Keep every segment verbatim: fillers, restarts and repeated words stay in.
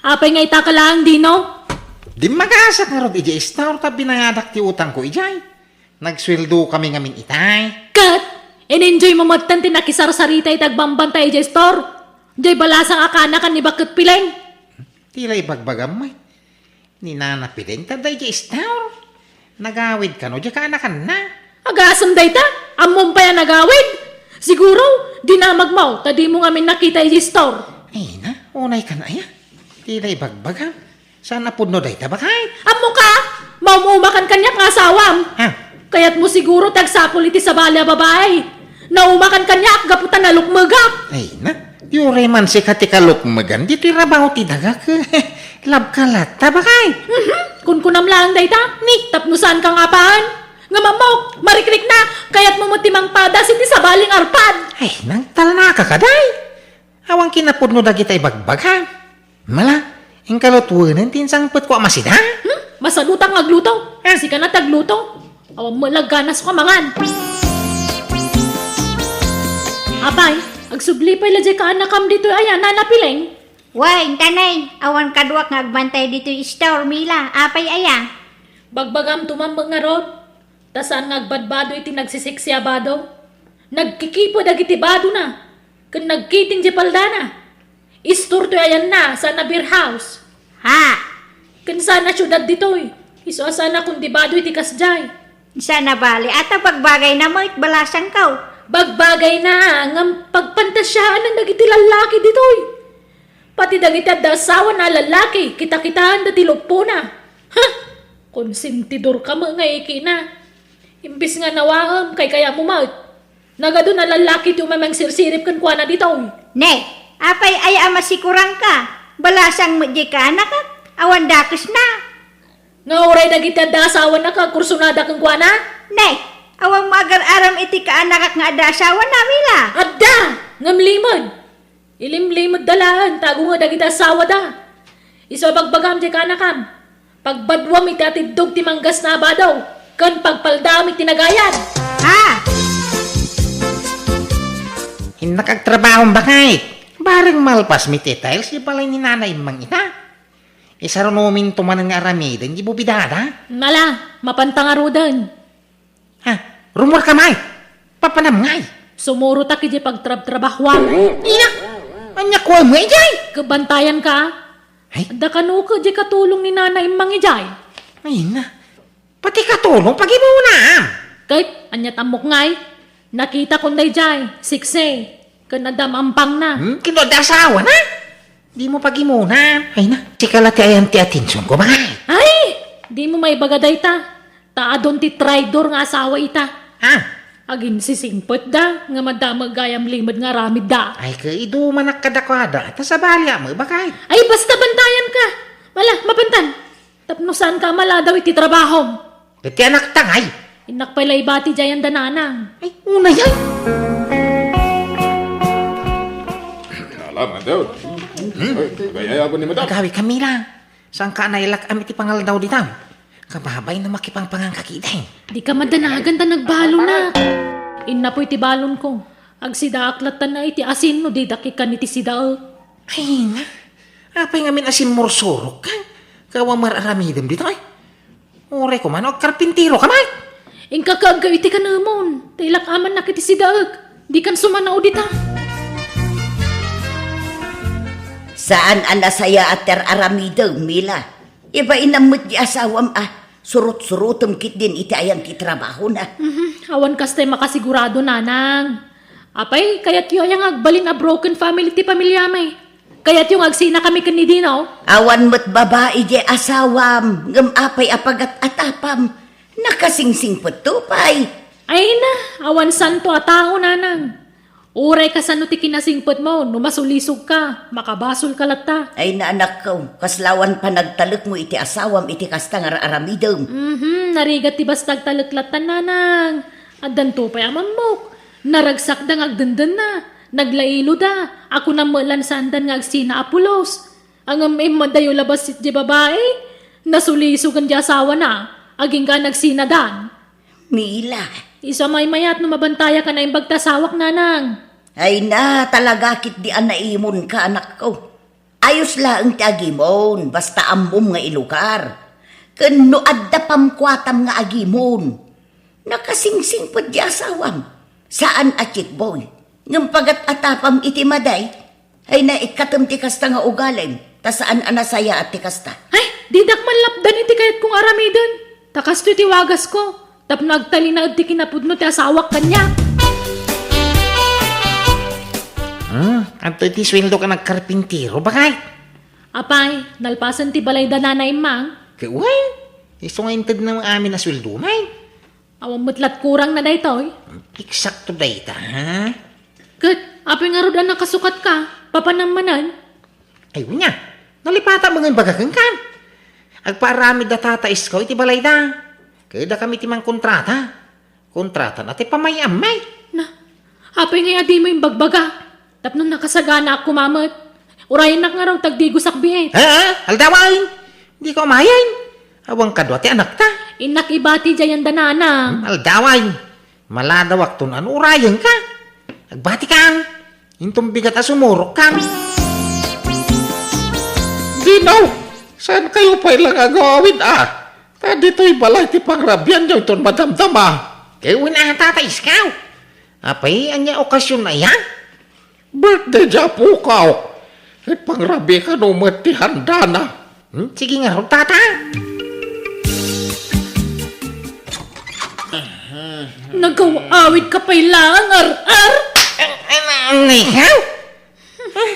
Apay nga ita ka laeng, Dino? Dimmagasak ngarud idiay store ta binangadak ti utangko idiay. Nagsueldo kami ngamin itay. Ket, in-enjoy mo metten ti nakisarsarita iti agbambantay idiay store. Diay balasang a kaanakan ni Baket Pileng. Ti la ibagbagam met. Ni Nana Pileng ta daydiay store. Nagawid kano diay kaanakanna. Agasem dayta? Ammom pay a nagawid? Siguro, dinamagmo ta dimo ngamin nakita idiay store. Ay na, unay kan aya. Ti la ibagbagam. Saan a pudno dayta, bakay? Ammoka, maum-umakan kaniak nga asawam. Ah. Kayatmo siguro ti agsapul iti sabali a babai. Naumakan kaniak gapu ta nalukmegak. Ay na, di uray man sika ti kalukmegan, ditoy rabaw ti dagak. Labka latta, bakay? Mhm, kunkunam laeng dayta. Ni, tapno saan ka nga paan? Nga mamok, marikrikna, kayatmo met ti mangpadas iti sabali nga arpad. Ay, nangtalnaka kaday. Awan kinapudno dagita ibagbagam. Mala, inka lutwenen ti insangpetko a masida? Hmm? Masadutak nga agluto. Ah. Sika na ti agluto. Awan met la ganasko a mangan. Apay, agsubli pay la diay kaanakam ditoy aya, Nana Pileng? Wen, tanay, awan kaduak nga agbantay ditoy store, Mila. Apay aya? Bagbagam tumambek ngarud. Ta saan nga agbadbado iti nagsisiksi a bado? Nagkikipo dagiti badona, ken nagkiting ti paldana. Istor toy ayanna, saan a beer house. Ha? Ken saan a siudad ditoy. Isu a saan a kundibado iti kasdiay. Saan a bali, ata bagbagayna met, balasangko. Bagbagayna, ngem pagpantasiaanna dagiti lallaki ditoy. Pati dagiti adda asawana a lallaki, kitakitaanda ti luppona. Ha? Konsentidorka met nga ikina. Imbes nga nawaem, kaykayatmo met. Nagadu a lallaki ti umay mangsirsirip kenkuana ditoy. Ne, apay aya a masikurangka? Balasang met diay kaanakak, awan dakesna. Nga uray dagiti adda asawana nga agkursunada kenkuana? Ne, awan mo agar-aram iti kaanakak nga adda asawana, Mila? Adda! Ngem limed. Ilimlimedda laeng ta agunget dagiti asawada. Isu a bagbagam diay kaanakam, pagbaduam iti atiddog ti manggasna a bado, ken pagpaldaam iti nagayan. Ha? Innak agtrabahom, bakay. Bareng malpasmi ti tiles iti balay ni Nana Immang ita. Isarunominto manen nga aramiden ti bubidada. Nala, mapanta ngaruden. Ha? Rummuarka, May? Papanam ngay? Sumurotak idiay pagtrabtrabahuam. Ina! Ania kuam nga idiay? Kabantayanka. Ay? Adda kano ket diay katulong ni Nana Immang idiay? Ay na. Pati katulong, pagimunam. Ket, ania ti ammok ngay? Nakitakon daydiay, siksi, ken adda maampangna. Hmm? Ken no adda asawana? Dimo pagimunam. Ay na, sika la ti ayan ti atensionko, bakay. Ay! Dimo maibaga dayta. Ta adun ti traidor nga asawa ita. Ha? Aginsisingpetda, nga madama gayam limed nga aramidda. Ay, kaidumanak kadakuada, ta sabali a met, bakay. Ay, basta bantayanka. Mala, mapantan. Tapno saanka a maladaw iti trabahom. Iti anakta ngay. Innak pay la ibati diay anda nanang. Ay, unay ay. Ala, madam. Hmm? Ay, agayayabon ni madam. Agawi, Camila. Saanka a nailak-am iti pangaldaw ditam? Kababay no makipangpangan ka ketdi. Dika madanagan ta nagbalon. Innapoy ti balonko. Agsidaak latta iti asin no didak ikkan iti sidaek. Ay na, apay ngamin a simmursurok ka? Kawa mar-aramidem ditoy? Uray koma no agkarpintero ka met. Inka kaaggaw iti kanemon, ta ilak-amannak iti sidaek. Dikan sumanao dita. Saan a nasayaat ti ar-aramidem, Mila. Ibainam met ti asawam a surot-surotem ketdin iti ayan ti trabahona. Mhm, awan kastay makasigurado, nanang. Apay, kayatyo aya nga agbalin a broken family ti pamiliami? Kayatyo nga agsinakami ken ni Dino? Awan met babai diay asawam, ngem apay a pagat-atapam? Nakasingsingpetto pay. Ay na, awan santo a tao, nanang. Uray kasano ti kinasingpetmo, no masulisogka, makabasolka latta. Ay na, anakko, kasla awan panagtalekmo iti asawam iti kasta nga ar-aramidem. Mhm, narigat ti basta agtalek latta, nanang. Addanto pay a mammok. Naragsakda nga agdendenna. Naglailoda. A kunam met lan saandan nga agsina a pulos. Ngem immadayo la bassit diay babai. Nasulisogan diay asawana. Agingga nagsinadan. Mila. Isu a maymayat no mabantayak a naimbag ti asawak, nanang. Ay na, talaga ketdi a naimonka, anakko. Ayos laeng ti agimon, basta ammom nga ilugar. Ken no adda pamkuatam nga agimon, nakasingsingpet ti asawam. Saan a cheat boy. Ngem pagat-atapam iti madi, ay naikkatem ti kasta nga ugalim, ta saan a nasayaat ti kasta. Ay, didak man lapdan iti kayatko nga aramiden. Ta kastoy ti wagasko, tapno agtalinaed ti kinapudno ti asawak kaniak. Hmm, adtoy ti sueldo ken agkarpintero, baket? Apay, nalpasen ti balay da Nanay Mang. Ket wen, isu nga intedna amin a sueldo, nay. Awan met lat kurangna daytoy. Eksakto dayta, ha? Ket, apay ngarud a nakasukatka, papanam manen? Ay, wen a, nalipatan met nga imbaga kenka. Agpaaramid da Tata Isko iti balayda. Ket dakami ti mangkontrata. Kontratana ti pamay-ammay. Na, apay ngay a dimo imbagbaga? Tapno nakasaganaak koma met. Urayennak ngarud ta agdigosak biit. Ha? Aldawan! Dika umayen. Awan kadua ti anakta. Innak ibati diay anda nanang. Hmm, aldawan. Maladawakto no urayenka. Agbatikam. Inton bigat a sumurokkan. Dinaw, saankayo pay la nga agawid a? Ta ditoy balay ti pangrabianyo inton madamdama. Ket wen a, Tata Isko. Apay, ania okasion aya? Birthday di apokaw. Ket pangrabikan met ti handana. Hmm, sige ngarud, Tata. Nagaw-awidka pay laeng, ar-ar! Ay, ay, ay, ikaw? Ay,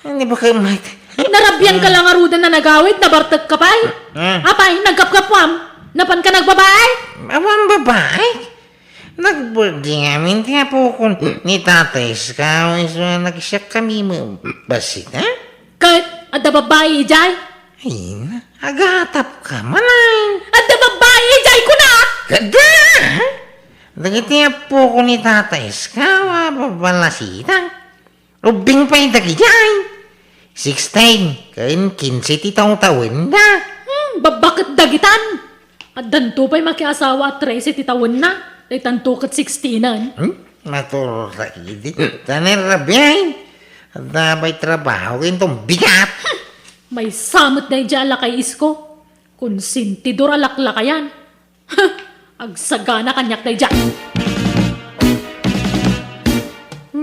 hindi ba kayo mat- Narabianka la ngaruden a nagawid, nabartekka pay? Ah. Apay, nagkapkapuam? Napanka nagbabae? Awan babae. Nag-birthday ngamin ti apokon ni Tata Isko, isu nga nagsiak kami mo-, bassit, ha? Ket, adda babae idiay? Ay, agatapka manen. Adda babae idiay, kunak! Kada! Dagiti apokon ni Tata Isko, a, babalasita. Ubbing pay dagidiay. Sixteen ken kinse ti tawtawenda. Hmm, babbaket dagitan. Addanto pay makiasawa a trese ti tawenna. Daytanto ket sixteenan. Hmm? Naturor ta idi. Ta narabiay. Adda pay trabaho ken tumbigat. Maysa met daydiay a lakay, Isko. Konsentidor a laklakayan. Agsagana kaniak daydiay.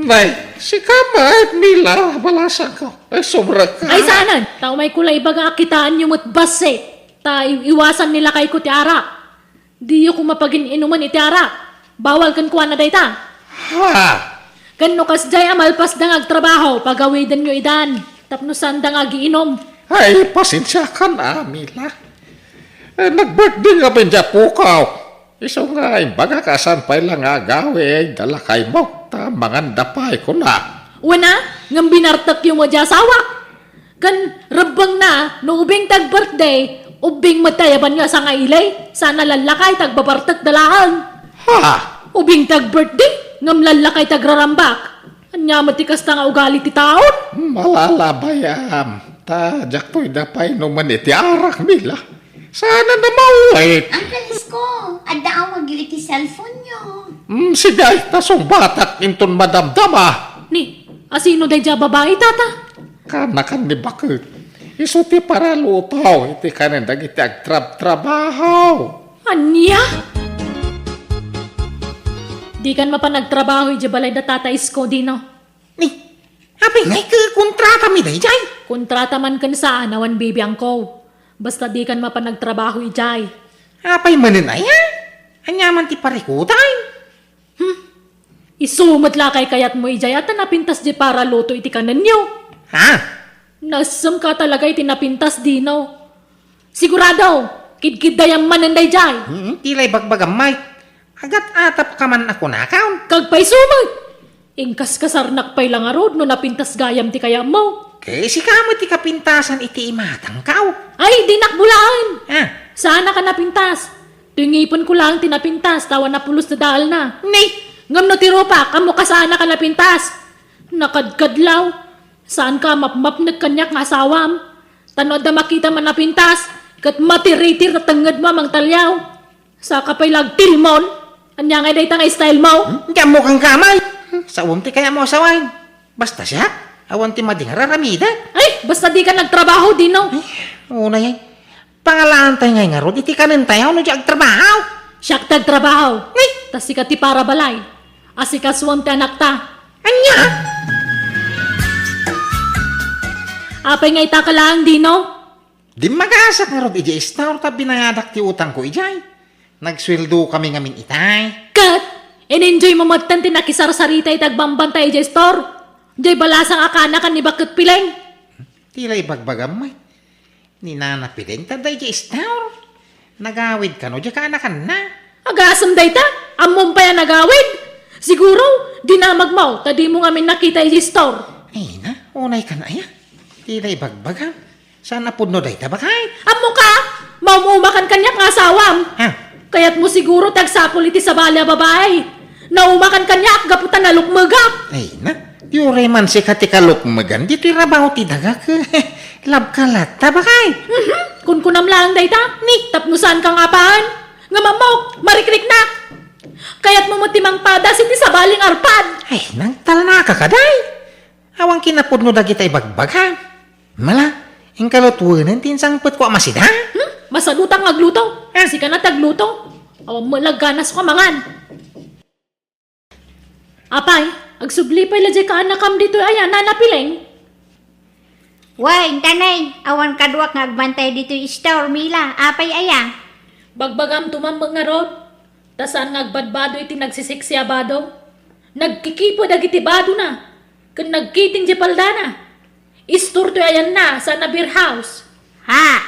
Nay, sika met, Mila, balasangko. Ay, sobra ka. Ay, saanen. Ta umayko la ibaga a kitaenyo met bassit. Ta i-, iwasan ni lakayko ti arak. Diyo koma pagin-inumen iti arak. Bawal kenkuana dayta. Ha? Ken no kasdiay a malpasda nga agtrabaho, pagawidenyo idan. Tapno saanda nga agiinom. Ay, pasensiakan, a, Mila. Eh, nag-birthday ngamin di apokaw. Isu nga imbagak a saan pay la nga agawid da lakaymo, ta manganda pay kunak. Wen a, ngem binartekyo met di asawak. Ken rebbengna, no ubing ti ag-birthday, ubbing met ti ayabanyo a sangaili, saan a lallakay ti agbabartek da laeng. Ha? Ubing ti ag-birthday, ngem lallakay ti agrarambak. Ania met ti kasta nga ugali ti tao? Malalabayam, ta diak toy da painumen iti arak, Mila. Saan a mawit. Uncle Isko, adda awagyo iti cellphone-yo. Hmm, sige, ta sungbatak inton madamdama. Ni, asino daydiay a babai, Tata? Kanakan ni baket. Isu ti paraluto iti kanen dagiti agtrabtrabaho. Ania? Dikan mapan agtrabaho idiay balay da Tata Isko, Dino. Ni, apay ngay ket kontratami daydiay? Kontrata man ken saan, awan bibiangko. Basta dikan mapan agtrabaho idiay. Apay manen aya? Ania man ti parikutan? Hmm. Isu met la kay kayatmo idiay a ta napintas di paraluto iti kanenyo. Ha? Nasemka talaga iti napintas, Dino. Sigurado, kidkiddayam manen daydiay. Hmm, ti la ibagbagam, Mike. Agat-atapka man a kunakon. Kagpayso met. Inkaskasarnak pay la ngarud no napintas gayam ti kayatmo. Ket sika met ti kapintasan iti imatangko. Ay, dinak bulaen. Ah. Saanak a napintas. Toy ngipenko laeng ti napintas, ta awan a pulos ti daalna. Ni? Ngem no ti rupak, ammoka saanak a napintas. Nakadkadlaw. Saanka a mapmapnek kaniak nga asawam. Ta no adda makitam a napintas, ket matiritir ta tengngedmo a mangtaliaw. Saka pay la agtilmon. Ania ngay dayta nga style mo? Hmm? Diak ammo kenka, Mike. Saom ti kayatmo a sawen. Basta siak. Awan ti madi nga raramidek. Ay, basta dika nagtrabaho, Dino. Ay, unay, ay. Pangalaantay ngay ngarud iti kanentayo no di agtrabaho. Siak ti agtrabaho. Ay. Ta sika ti parabalay. Asikasuam ti anakta. Ania? Apay nga ita ka laeng, Dino? Dimmagasak ngarud idiay store ta binayadak ti utangko idiay. Nagsueldo kami ngamin itay. Ket, in-enjoy mo metten ti nakisarsarita iti agbambantay idiay store. Diay balasang a kaanakan ni Baket Pileng. Ti la ibagbagam met. Ni Nana Pileng ta daydiay store. Nagawid kano diay kaanakanna. Agasem dayta? Ammom pay a nagawid? Siguro, dinamagmo ta dimo ngamin nakita idiay store. Ay na, unay kan aya. Ti la ibagbagam. Saan a pudno dayta, bakay? Ammoka, maum-umakan kaniak nga asawam. Ha? Kayatmo siguro ti agsapul iti sabali a babai. Naumakan kaniak gapu ta nalukmegak. Ay na, di uray man sika ti kalukmegan, ditoy rabaw ti dagak. Labka latta, bakay? Mhm, kunkunam laeng dayta. Ni, tapno saanka nga apaen. Ngem ammok, marikriknak. Kayatmo met ti mangpadas iti sabali nga arpad. Ay, nagtalnaka kadi. Awan kinapudno dagita ibagbagam. Mala, inka lutuen ti insangpetko a masida? Hmm? Masadutak nga agluto. Ah. Sika na ti agluto. Awan met la ganasko a mangan. Apay, agsubli pay la diay kaanakam ditoy aya, Nana Pileng? Wen, Tanay, awan kaduak nga agbantay ditoy store, Mila. Apay aya? Bagbagam to man met ngarud. Ta saan nga agbadbado iti nagsisiksi a bado. Nagkikipo dagiti badona, ken nagkiting diay paldana. Istor toy ayanna, saan a beer house. Ha?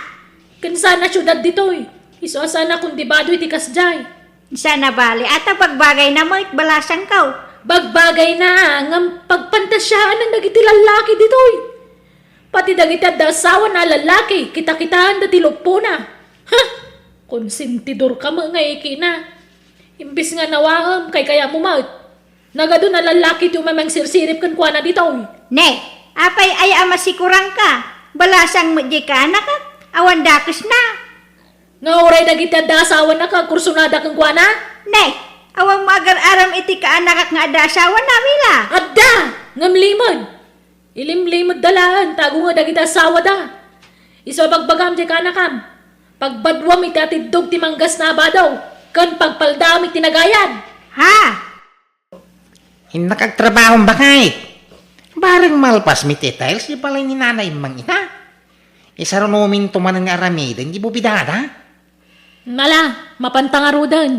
Ken saan a siudad ditoy. Isu a saan a kundibado iti kasdiay. Saan a bali, ata bagbagayna met, balasangko. Bagbagayna, ngem pagpantasiaan dagiti lallaki ditoy. Pati dagiti adda asawana a lallaki, kitakitaanda ti luppona. Ha? Konsentidorka met nga ikina. Imbes nga nawaem, kaykayatmo met. Nagadu a lallaki ti umay mangsirsirip kenkuana ditoy. Ne, apay aya a masikurangka? Balasang met diay kaanakak, awan dakesna. Nga uray dagiti adda asawana nga agkursunada kenkuana? Ne, awan mo agar-aram iti kaanakak nga adda asawana, Mila? Adda! Ngem limed. Ilimlimedda laeng, tago nga dagiti asawada. Isu a bagbagam diay kaanakam, pagbaduam iti atiddog ti manggasna a bado, ken pagpaldaam iti nagayad. Ha? Innak agtrabahom, bakay. Bareng malpas mi ti tiles di balay ni Nana Immang ita. Isarunominto manen nga aramiden di bubidada. Nala, mapanta ngaruden.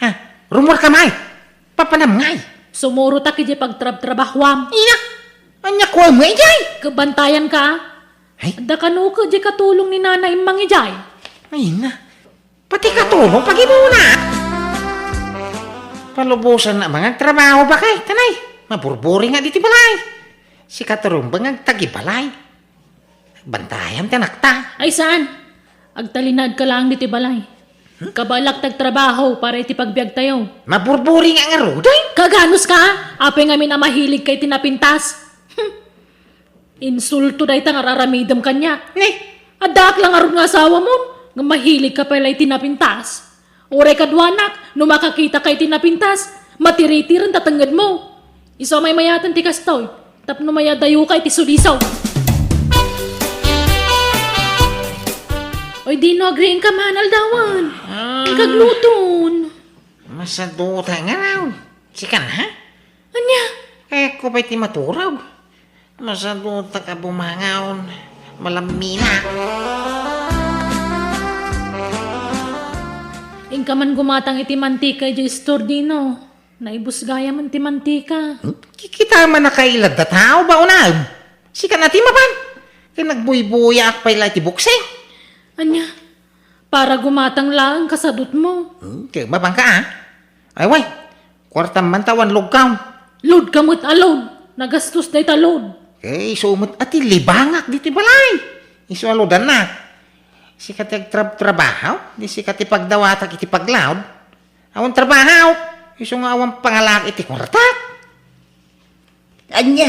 Ha? Rummuarka, may? Papanam ngay? Sumurotak idiay pagtrabtrabahuam. Iya? Ania kuam nga idiay? Kabantayanka. Ay? Adda kano ket diay katulong ni Nana Immang idiay. Ay na. Pati katulong, pagibuna. Palubosan na mangagtrabaho, bakay, Tanay. Maburburi nga diti balay. Sika ti rumbeng nga agtagibalay. Bantayam ti anakta. Ay, saan? Agtalinaedka laeng ditoy balay. Hmm? Kabaelak ti agtrabaho para iti pagbiagtayo. Maburburi nga ngaruden? Kaganuska? Apay ngamin a mahiligka iti napintas? Hmm. Insulto dayta nga ar-aramidem kaniak. Ne? Addaak la ngarud nga asawamon, nga mahiligka pay la iti napintas. Uray kaduanak, no makakitaka iti napintas, matiritiren ta tengngedmo. Isu a maymayaten ti kastoy, tapno mayadayoka iti suliso. Oy, Dino, agriingka man, aldawen. Ah. Inka agluton. Masaduta nga raw. Sikan, ha? Ania? Kayatko pay ti maturog. Masadutak a bumangaw. Malammina. Inka man gumatang iti mantika idiay istor, Dino. Naibus gayam ti mantika. Hmm? Kikita man a kailadda tao ba unay? Sika na ti mapan. Kay nagbuybuyaak pay la iti buksing. Ania? Para gumatang laeng kasadutmo. Hmm, kay mapangka, ah. Ay, way. Kuartam man ta awan lugkaw. Load ka met a load. Nagastos dayta load. Eh, isu met a ti libangak ditoy balay. Isu a loadannak. Sika ti agtrab-trabaho, di sika ti pagdawatak iti paglaod. Awan trabaho, isu nga awan pangalak iti kuartak. Ania,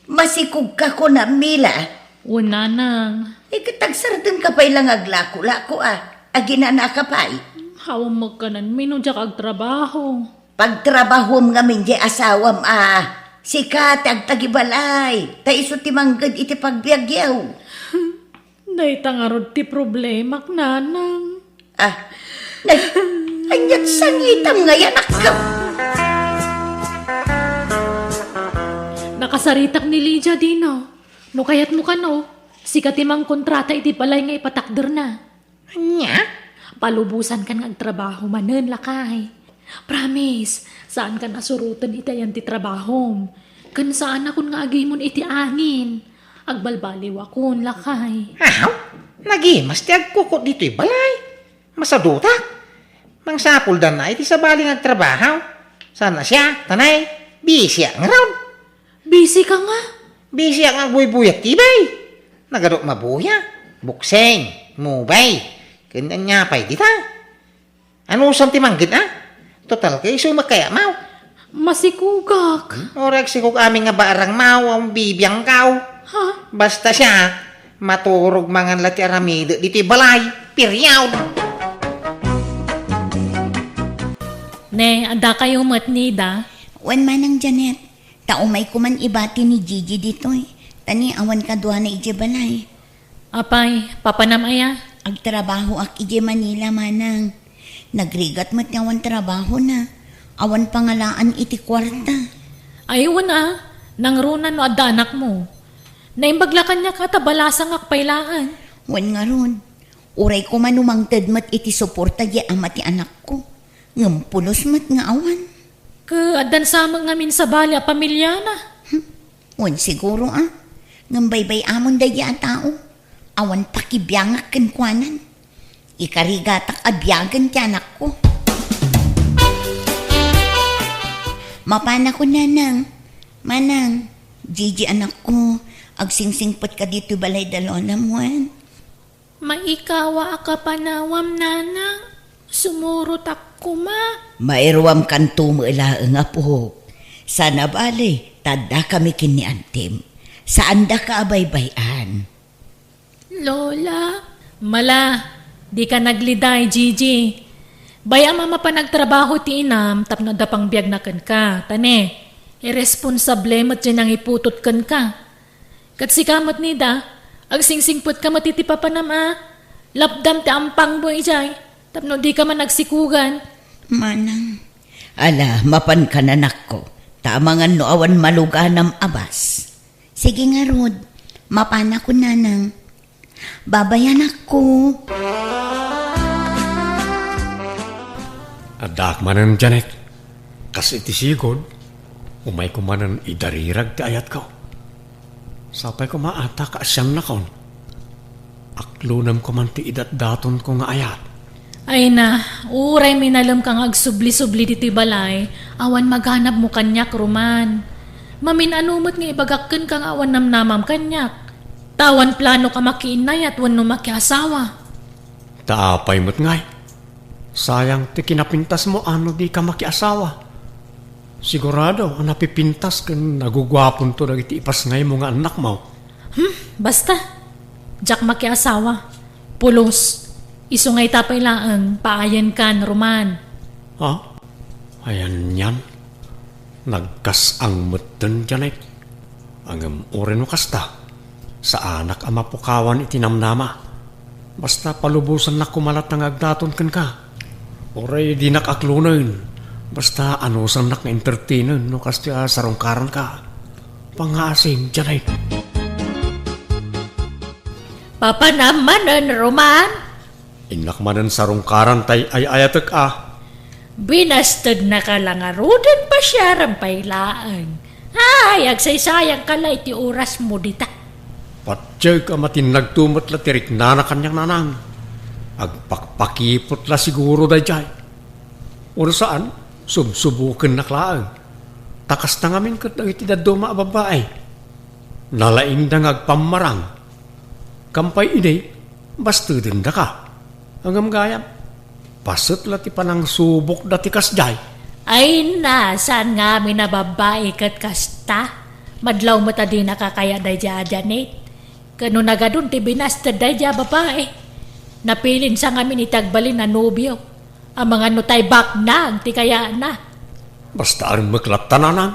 masikogka kuna, Mila? Wen, nanang. Eh, ket agsardenka pay la nga aglako-lako, a. Aginanaka pay. Awan magkanan, Mino, diak agtrabaho. Pagtrabahom ngamin diay asawam, a. Sika ti agtagibalay, ta isu ti mangged iti pagbiagyo. Dayta ngarud ti problemak, nanang. Ah, nay, ania't sangitam nga yanakko? Nakasaritak ni Lydia, Dino. No kayatmo kano, sika ti mangkontrata iti balay nga ipatakderna. Ania? Palubosankan nga agtrabaho manen, lakay. Promise, saankan a suroten iti ayan ti trabahom. Ken saanakon nga agimon iti angin. Agbalbaliwakon, lakay. Aw, nagimas ti agkukot ditoy balay. Masadutak. Mangsapuldan na iti sabali nga agtrabaho. Saan a siak, tanay, bisiak ngarud. Busy ka nga? Bisiak nga agbuybuyak ti bay. Nagadok mabuya. Bukseng, mubay. Ken ania pay dita? Anusan ti mangged a? Total, kay isu makayamaw. Masikugak. Hmm? Uray agsikog amin nga barang maw, ang bibiangkaw. Ha? Basta siak, maturog mangan la ti aramidek ditoy balay. Period. Ne, adda kayo met, Nida? Wen, Manang Janet. Ta umayko man ibati ni Gigi ditoy, ta ni awan kaduana idiay balay. Apay, papanam aya? Agtrabahoak idiay Manila, Manang. Nagrigat met nga awan trabahona. Awan pangalaan iti kuarta. Ay, wen a, nangruna no adda anakmo. Naimbag la kaniak a ta balasangak pay laeng. Wen ngarud, uray koma no mangted met iti suporta diay ama ti anakko. Ngem pulos met nga awan. Ket addan sa met ngamin sabali a pamiliana. Hmm. Wen siguro a. Ngem baybay-amon daydiay a tao. Awan pakibiangak kenkuanan. Ikarigatak a biagen ti anakko. Mapanakon, Nanang. Manang, Gigi anakko, agsingsingpetka ditoy balay da Lolam wen. Maikawa a kapanawam, Nanang. Sumurotak koma. Mairuamkanto met laeng, apok. Sana bale, ta addakami ken ni Antim. Saandaka a baybay-an. Lola. Mala, dika nagliday, Gigi. Bay-am a mapan agtrabaho ti inam tapno adda pangbiagna kenka. Ta ne, irresponsable met diay nangiputot kenka. Ket sika met, Nida, agsingsingpetka met iti papanam a lapdam ti ampangmo idiay tapno dika man agsikugan. Manang. Ala, mapankan, anakko, ta amangan no awan maluganam a bas. Sige ngarud, mapanakon, Nanang. Babay, anakko. Addaak manen, Janet. Kas iti sigud, umayko manen idarirag ti ayatko. Sapay koma a ta kaasiannakon. Aklonem koman ti idatdatonko nga ayat. Ay na, uray minalem ka nga agsubli-subli ditoy balay, awan maganabmo kaniak, Roman. Mamin-ano met nga ibagak kenka nga awan namnamam kaniak. Ta awan planok a makiinnayat wenno makiasawa. Ta apay met ngay? Sayang ti kinapintasmo a no dika makiasawa. Sigurado a napipintas ken naguguaponto dagiti ipasngaymo nga annakmo. Hmm, basta. Diak makiasawa. Pulos. Isu nga ita pay laeng, paayenkan, Roman. Ha? Ayan yan? Nagkas-ang metten, Janet. Ngem uray no kasta, saanak a mapukawan iti namnama. Basta palubosannak koma latta nga agdaton kenka. Uray dinak aklonen, basta anusannak nga entertainen no kasta a sarungkaranka. Pangngaasim, Janet. Papanam manen, Roman? Innak manen sarungkaran tay ay-ayatek a. Binastednaka la ngaruden, pasiaram pay laeng. Ay, agsaysayangka la iti orasmo dita. Patiek a matinnagto met la ti riknana kaniak, Nanang. Agpakpakipot la siguro daydiay. Wenno saan, subsubokennak laeng. Ta kasta ngamin ket dagiti dadduma a babbai. Nalaingda nga agpammarang. Kampay idi, bastedendaka. Ngem gayam, paset la ti panangsubokda ti kasdiay. Ay na, saan ngamin a babbai ket kasta? Madlaw met a dinaka kaya daydiay a Janet. Ket no nagadun ti binasted daydiay a babai, napilinsa ngamin iti agbalin a nobio. Amangan no tay baknang ti kayana. Basta armek latta, Nanang.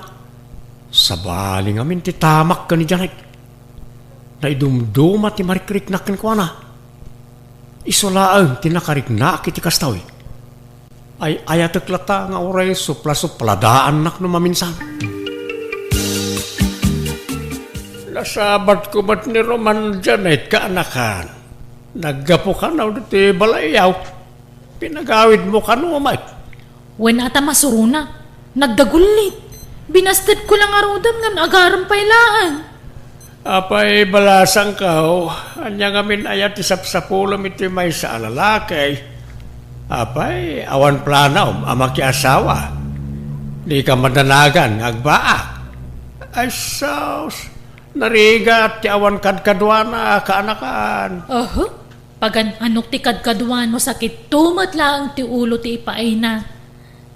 Sabali ngamin ti tamak ken ni Janet. Naidumduma ti marikriknak kenkuana. Isu laeng ti nakariknaak iti kasta, uy. Ay-ayatek latta nga uray supla-supladaannak no maminsan. Nasabatko met ni Roman, Janet, kaanakan. Naggapu kano ditoy balayyaw. Pinagawidmo kano met. Wen, ata masurona. Nagdagullit. Binastedko la ngaruden ngem agarem pay laeng. Apay, balasangko, ania ngamin aya ti sapsapulem iti maysa a lalaki? Apay, awan planom a makiasawa? Dika madanagan nga agbaak? Ay sus, narigat ti awan kadkaduana, kaanakan. Aha. Pagan-anok ti kadkadua no sakit to met laeng ti ulo ti ipaayna.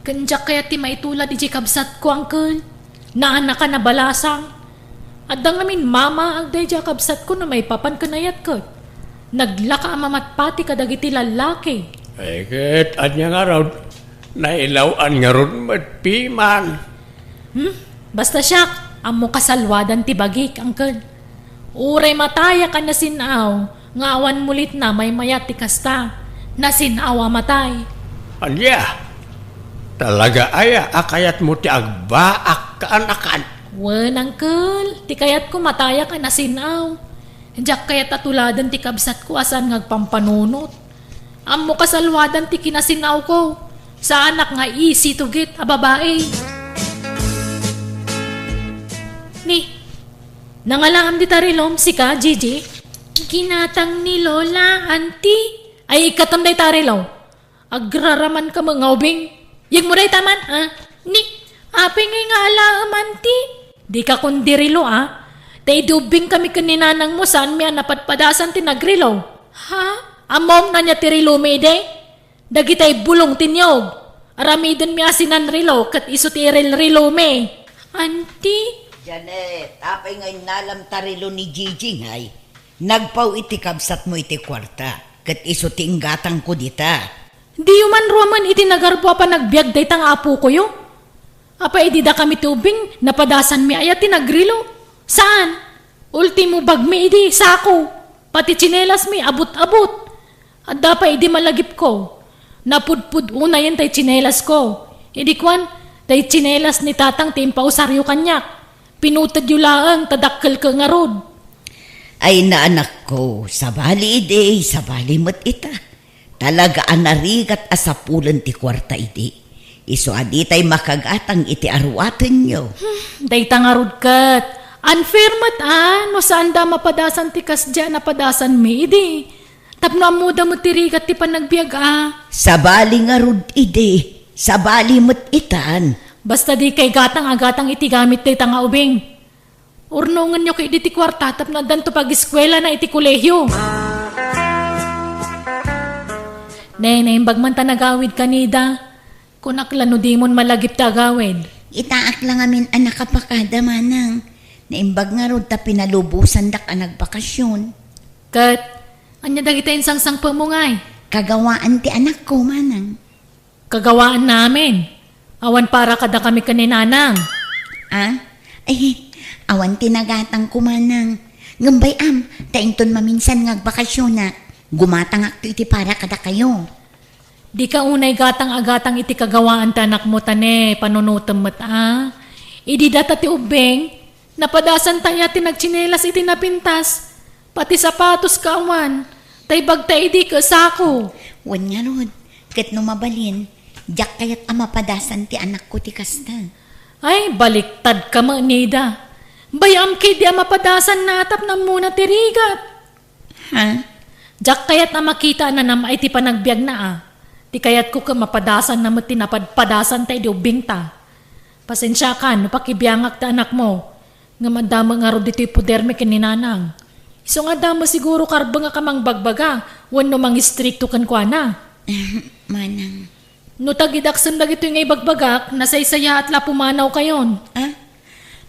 Ken diak kayat ti maitulad idiay kabsatko, uncle. Naanakan a balasang. Adda ngamin mamaag daydiay a kabsatko no maipapan ken ayat ket. Naglaka a mamatpati kadagiti lallaki. Ay, ket ania ngarud? Nailaw-an ngarud met piman. Hmm? Basta siak, ammo kasalwadan ti bagik, uncle. Uray matayak a nasin-aw nga awan mulitna maymayat ti kasta. Nasin-aw a matay. Ania? Talaga aya a kayatmo ti agbaak, kaanakan? Wen, uncle, ti kayatko matayak a nasin-aw. Diak kayat a tuladen ti kabsatko a saan nga agpampanunot. Ammo kasalwadan ti kinasin-awko. Saanak nga easy to get a babai. Ni, nangalaam dita rilom, sika, Gigi? Ginatang ni Lola, Auntie. Ay, ikkatem dayta rilo. Agraraman ka met nga ubing. Yegmo dayta man, ah? Ni, apay ngay nga alaem, Auntie? Dika kundi rilo, ah? Ta idi ubbing kami ken ni nanangmo, saanmi a napadpadasan ti nagrilo. Ha? Ammom no ania ti rilomi idi? Dagitay bulong ti niyog. Aramidenmi a sinanrilo ket isu ti irilrilomi. Auntie? Janet, apay nga innalam ta rilo ni Gigi, ngay? Nagpaw iti kabsatmo iti kuarta, ket isu ti inggatangko dita. Diyo man ruamen iti nagarbo a panagbiag dayta nga apokoyo? Apay idi dakami ti ubbing, napadasanmi aya ti nagrilo? Saan? Ultimo bagmi idi sako, pati tsinelasmi abut-abut. Adda pay idi malagipko. Napudpud unayen tay tsinelasko. Idi kuan, tay tsinelas ni tatang ti impausaryo kaniak. Pinutedyo laeng ta dakkelko ngarud. Ay, naanakko, sabali idi, sabali met ita. Talaga a narigat a sapulen ti kuarta idi. Isu a ditay makagatang iti aruatenyo. Hmm, dayta ngarud ket. Unfair met a, no saanda a mapadasan ti kasdiay a napadasanmi idi. Tapno ammoda met ti rigat ti panagbiag a. Sabali ngarud idi, sabali met itan. Basta dikay gatang a gatang iti gamit dayta nga ubing. Urnongenyo ketdi ti kuarta tapno addanto pagiskuelana iti kolehio. Ne, naimbag man ta nagawid ka, Nida. Kunak la no dimon malagip ti agawid. Itaak la ngamin a nakapakada, manang. Naimbag ngarud ta pinalubosandak a nagbakasyon. Ket, ania dagiti insangsangpetmo ngay? Kagawaan ti anakko, manang. Kagawaan namin. Awan para kadakami ken ni nanang. Ah? Ay, awan ti nagatangko, manang. Ngem bay-am, ta inton maminsan nga agbakasyonak, gumatangakto iti para kadakayo. Dika unay gatang a gatang iti kagawaan ti anakmo ta ne, panunotem met a. Idi data ti ubbing, napadasanta aya ti nagtsinelas iti napintas, pati sapatos kaawan, tay bagta idi ket sako. Wen ngarud, ket no mabalin, diak kayat a mapadasan ti anakko ti kasta. Ay, baliktad ka met, Nida. Bay-am ketdi a mapadasanna tapno ammona ti rigat. Ha? Diak kayat a makita a nanam-ay ti panagbiagna a. Ti kayatko ket mapadasanna met ti napadpadasanta idi ubbingta. Pasensiakan no pakibiangak ti anakmo. Ngem adda met ngarud ditoy podermi ken ni nanang. Isu nga adda met siguro karbengak a mangbagbaga wenno mangistrikto kenkuana. Manang. No tagidaksem dagitoy nga ibagbagak, nasaysayaat la a pumanawkayon. Ah?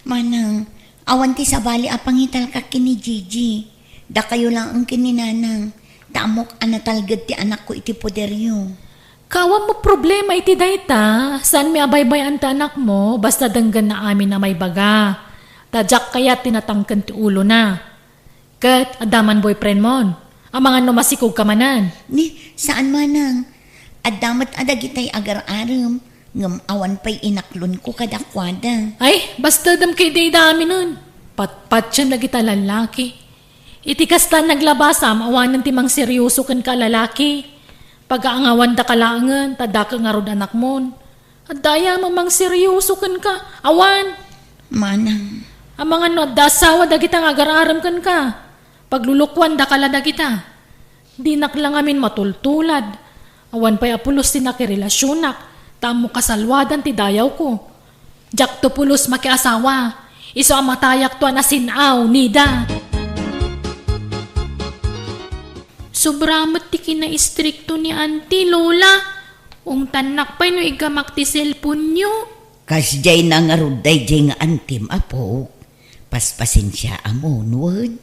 Manang, awan ti sabali a pangitalka ken ni Gigi. Dakayo laeng ken ni Nanang. Ta ammok a natalged ti anakko iti poderyo. Kaawan met problema iti dayta, saanmi a baybay-an ti anakmo, basta denggenna amin a maibaga. Ta diak kayat ti natangken ti ulona. Ket adda man boyfriendmon. Amangan no masikogka manen. Ni, saan manang. Adda met a dagitay agar-arem, ngem awan pay inaklonko kadakuada. Ay, basta dem kay dayda aminen. Patpatiem dagita lallaki. Iti kasta naglabasam, awanen ti mangseryoso kenka a lalaki. Pagaangawandaka laengen, ta daka ngarud anakmon. Adda aya a mangseryoso kenka? Awan. Manang. Amangan no adda asawa dagita nga agar-arem kenka. Paglulukuandaka la dagita. Dinak la ngamin matultulad. Awan pay a pulos ti nakirelasionak, ta ammo kasaluadan ti dayawko. Diakto pulos makiasawa. Isu a matayakto a nasin-aw, Nida. Sobra met ti kinaistrikto ni Auntie, Lola. Ungtannak pay no igamak ti cellphone-yo. Kasdiay na ngarud daydiay nga antim, apok. Paspasensiaam wen.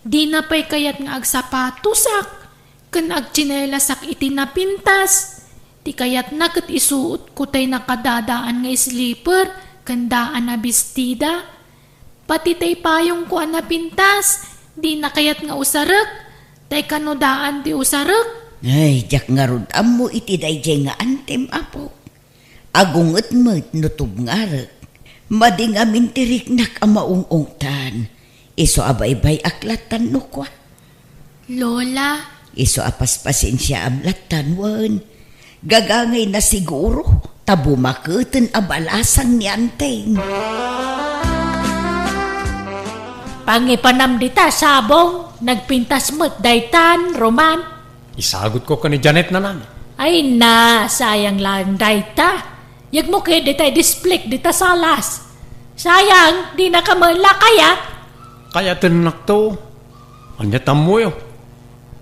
Dina pay kayat nga agsapatosak ken agtsinelasak iti napintas. Ti kayatna ket isuotko tay nakadadaan nga slipper ken daan a bestida. Pati tay payongko a napintas, dina kayat nga usarek, tay kano daan ti usarek. Ay, diak ngarud ammo iti daydiay nga antim, apo. Agunget met no tubngarek. Madi ngamin ti riknak a maung-ungtan. Isu a baybay-ak lattan no kua. Lola. Isu a paspasensiaam lattan wen. Gagangayna siguro, ta bumaketen a balasang ni Anteng. Pangipanam dita sabong, nagpintas met daytan, Roman. Isagutko ken ni Janet, nanang. Ay na, sayang laeng dayta. Yegmo ket dita idisplik dita salas. Sayang, dinaka met la kayat. Kayatennakto. Ania ti ammoyo?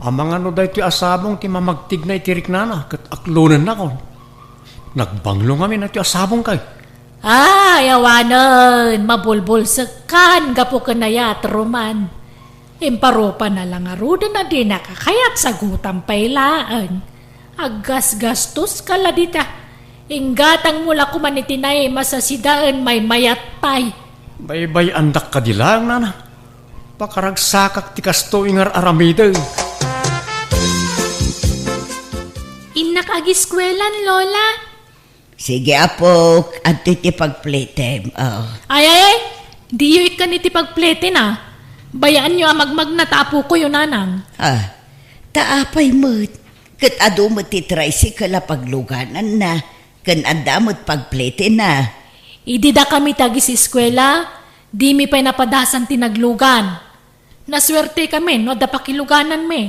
Amangan no daytoy a sabong ti mamagtigna iti riknana ket aklonennakon. Nagbanglo ngamin daytoy a sabong kay. Ay, awanen, mabulbulsekkan gapu ken ayat, Roman. Imparupana la ngaruden a dinaka kayat, sagutam pay laeng. Aggasgastoska la dita. Inggatangmo la koman iti naim a sasidaen, maymayat pay. Baybay-andak kadi laeng, nana. Pakaragsakak ti kastoy nga ar-aramidek. Innak agiskuelan, Lola. Sige, apok, adtoy ti pagpletem. Oh. Ay, ay, ay, diyo ikkan iti pagpleten, a. Bayaanyo a magmagna ta apokoyo, nanang. Ah, ta apay met? Ket adu met ti tricycle a paglugananna, ken adda met pagpletena. Idi dakami ti agiseskuela, dimi pay napadasan ti naglugan. Nasuertekami no adda pakilugananmi,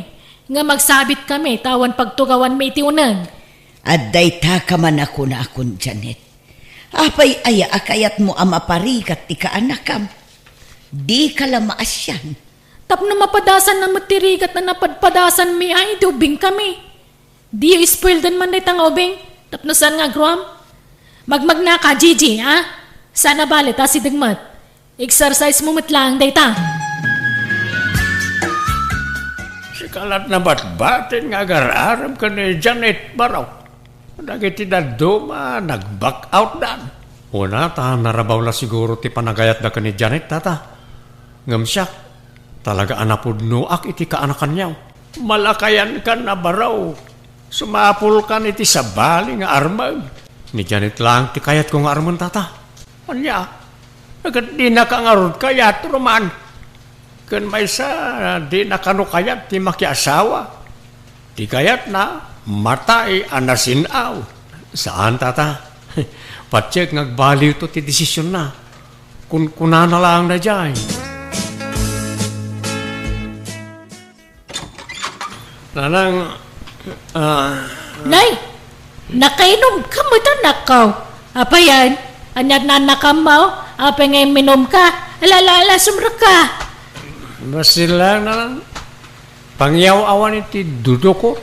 ngem agsabitkami ta awan pagtugawanmi iti uneg. Adda ita ka man a kunakon, Janet. Apay aya a kayatmo a maparigat ti kaanakam? Dika la maasian. Tapno mapadasanna met ti rigat a napadpadasanmi a idi ubingkami. Diyo ispoildan man dayta nga ubing, tapno saan nga agruam? Magmagnaka, Gigi, a? Saan a bale ta asideg met. Exercise mo met laeng dayta. Sika lat nabatbatin nga agar-arem ken ni Janet Barok. Dagiti dadduma, nag-back out dan. Una ta narabaw la siguro ti panagayatda ken ni Janet, tata. Ngem siak, talaga a napudnoak iti kaanakanyo. Malakayankan a baro. Sumapulkan iti sabali nga armem. Ni Janet laeng ti kayatko nga armen, tata. Ania? Ket dinaka ngarud kayat, Roman. Ken maysa, dina kano kayat ti makiasawa. Ti kayatna, matay a nasin-aw. Saan, tata. Patiek nga agbaliwto ti desisionna. Kunkunana laeng daydiay. Nanang, ah, Nay! Nakainom ka met, anakko. Apay, ania ti naannakam? Apay nga imminom ka? Ala, ala, ala, sumrekka. Basta lang, nanang. Pangyaw-awan iti dudoko.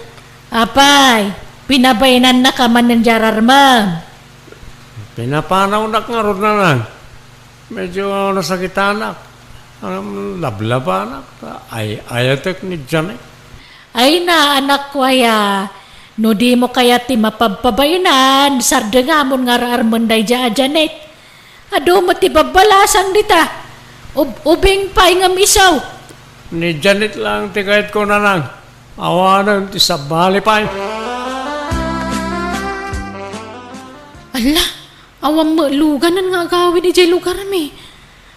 Apay, pinabainannaka manen di ararmem. Pinapanawnak ngarud, nanang. Medyo nasakitanak. Ang lablabanak, ta ay-ayatek ni Janet. Ay na, anakko aya. No dimo kayat ti mapabpabainan, sardengamon nga ar-armen daydiay a Janet. Adu met ti babbalasang dita. Ub-, ubing pay ngem isu. Ni Janet lang ti kayatko, nanang. Awanen ti sabali pay. Alla, awan met luganen nga agawid idiay lugarmi.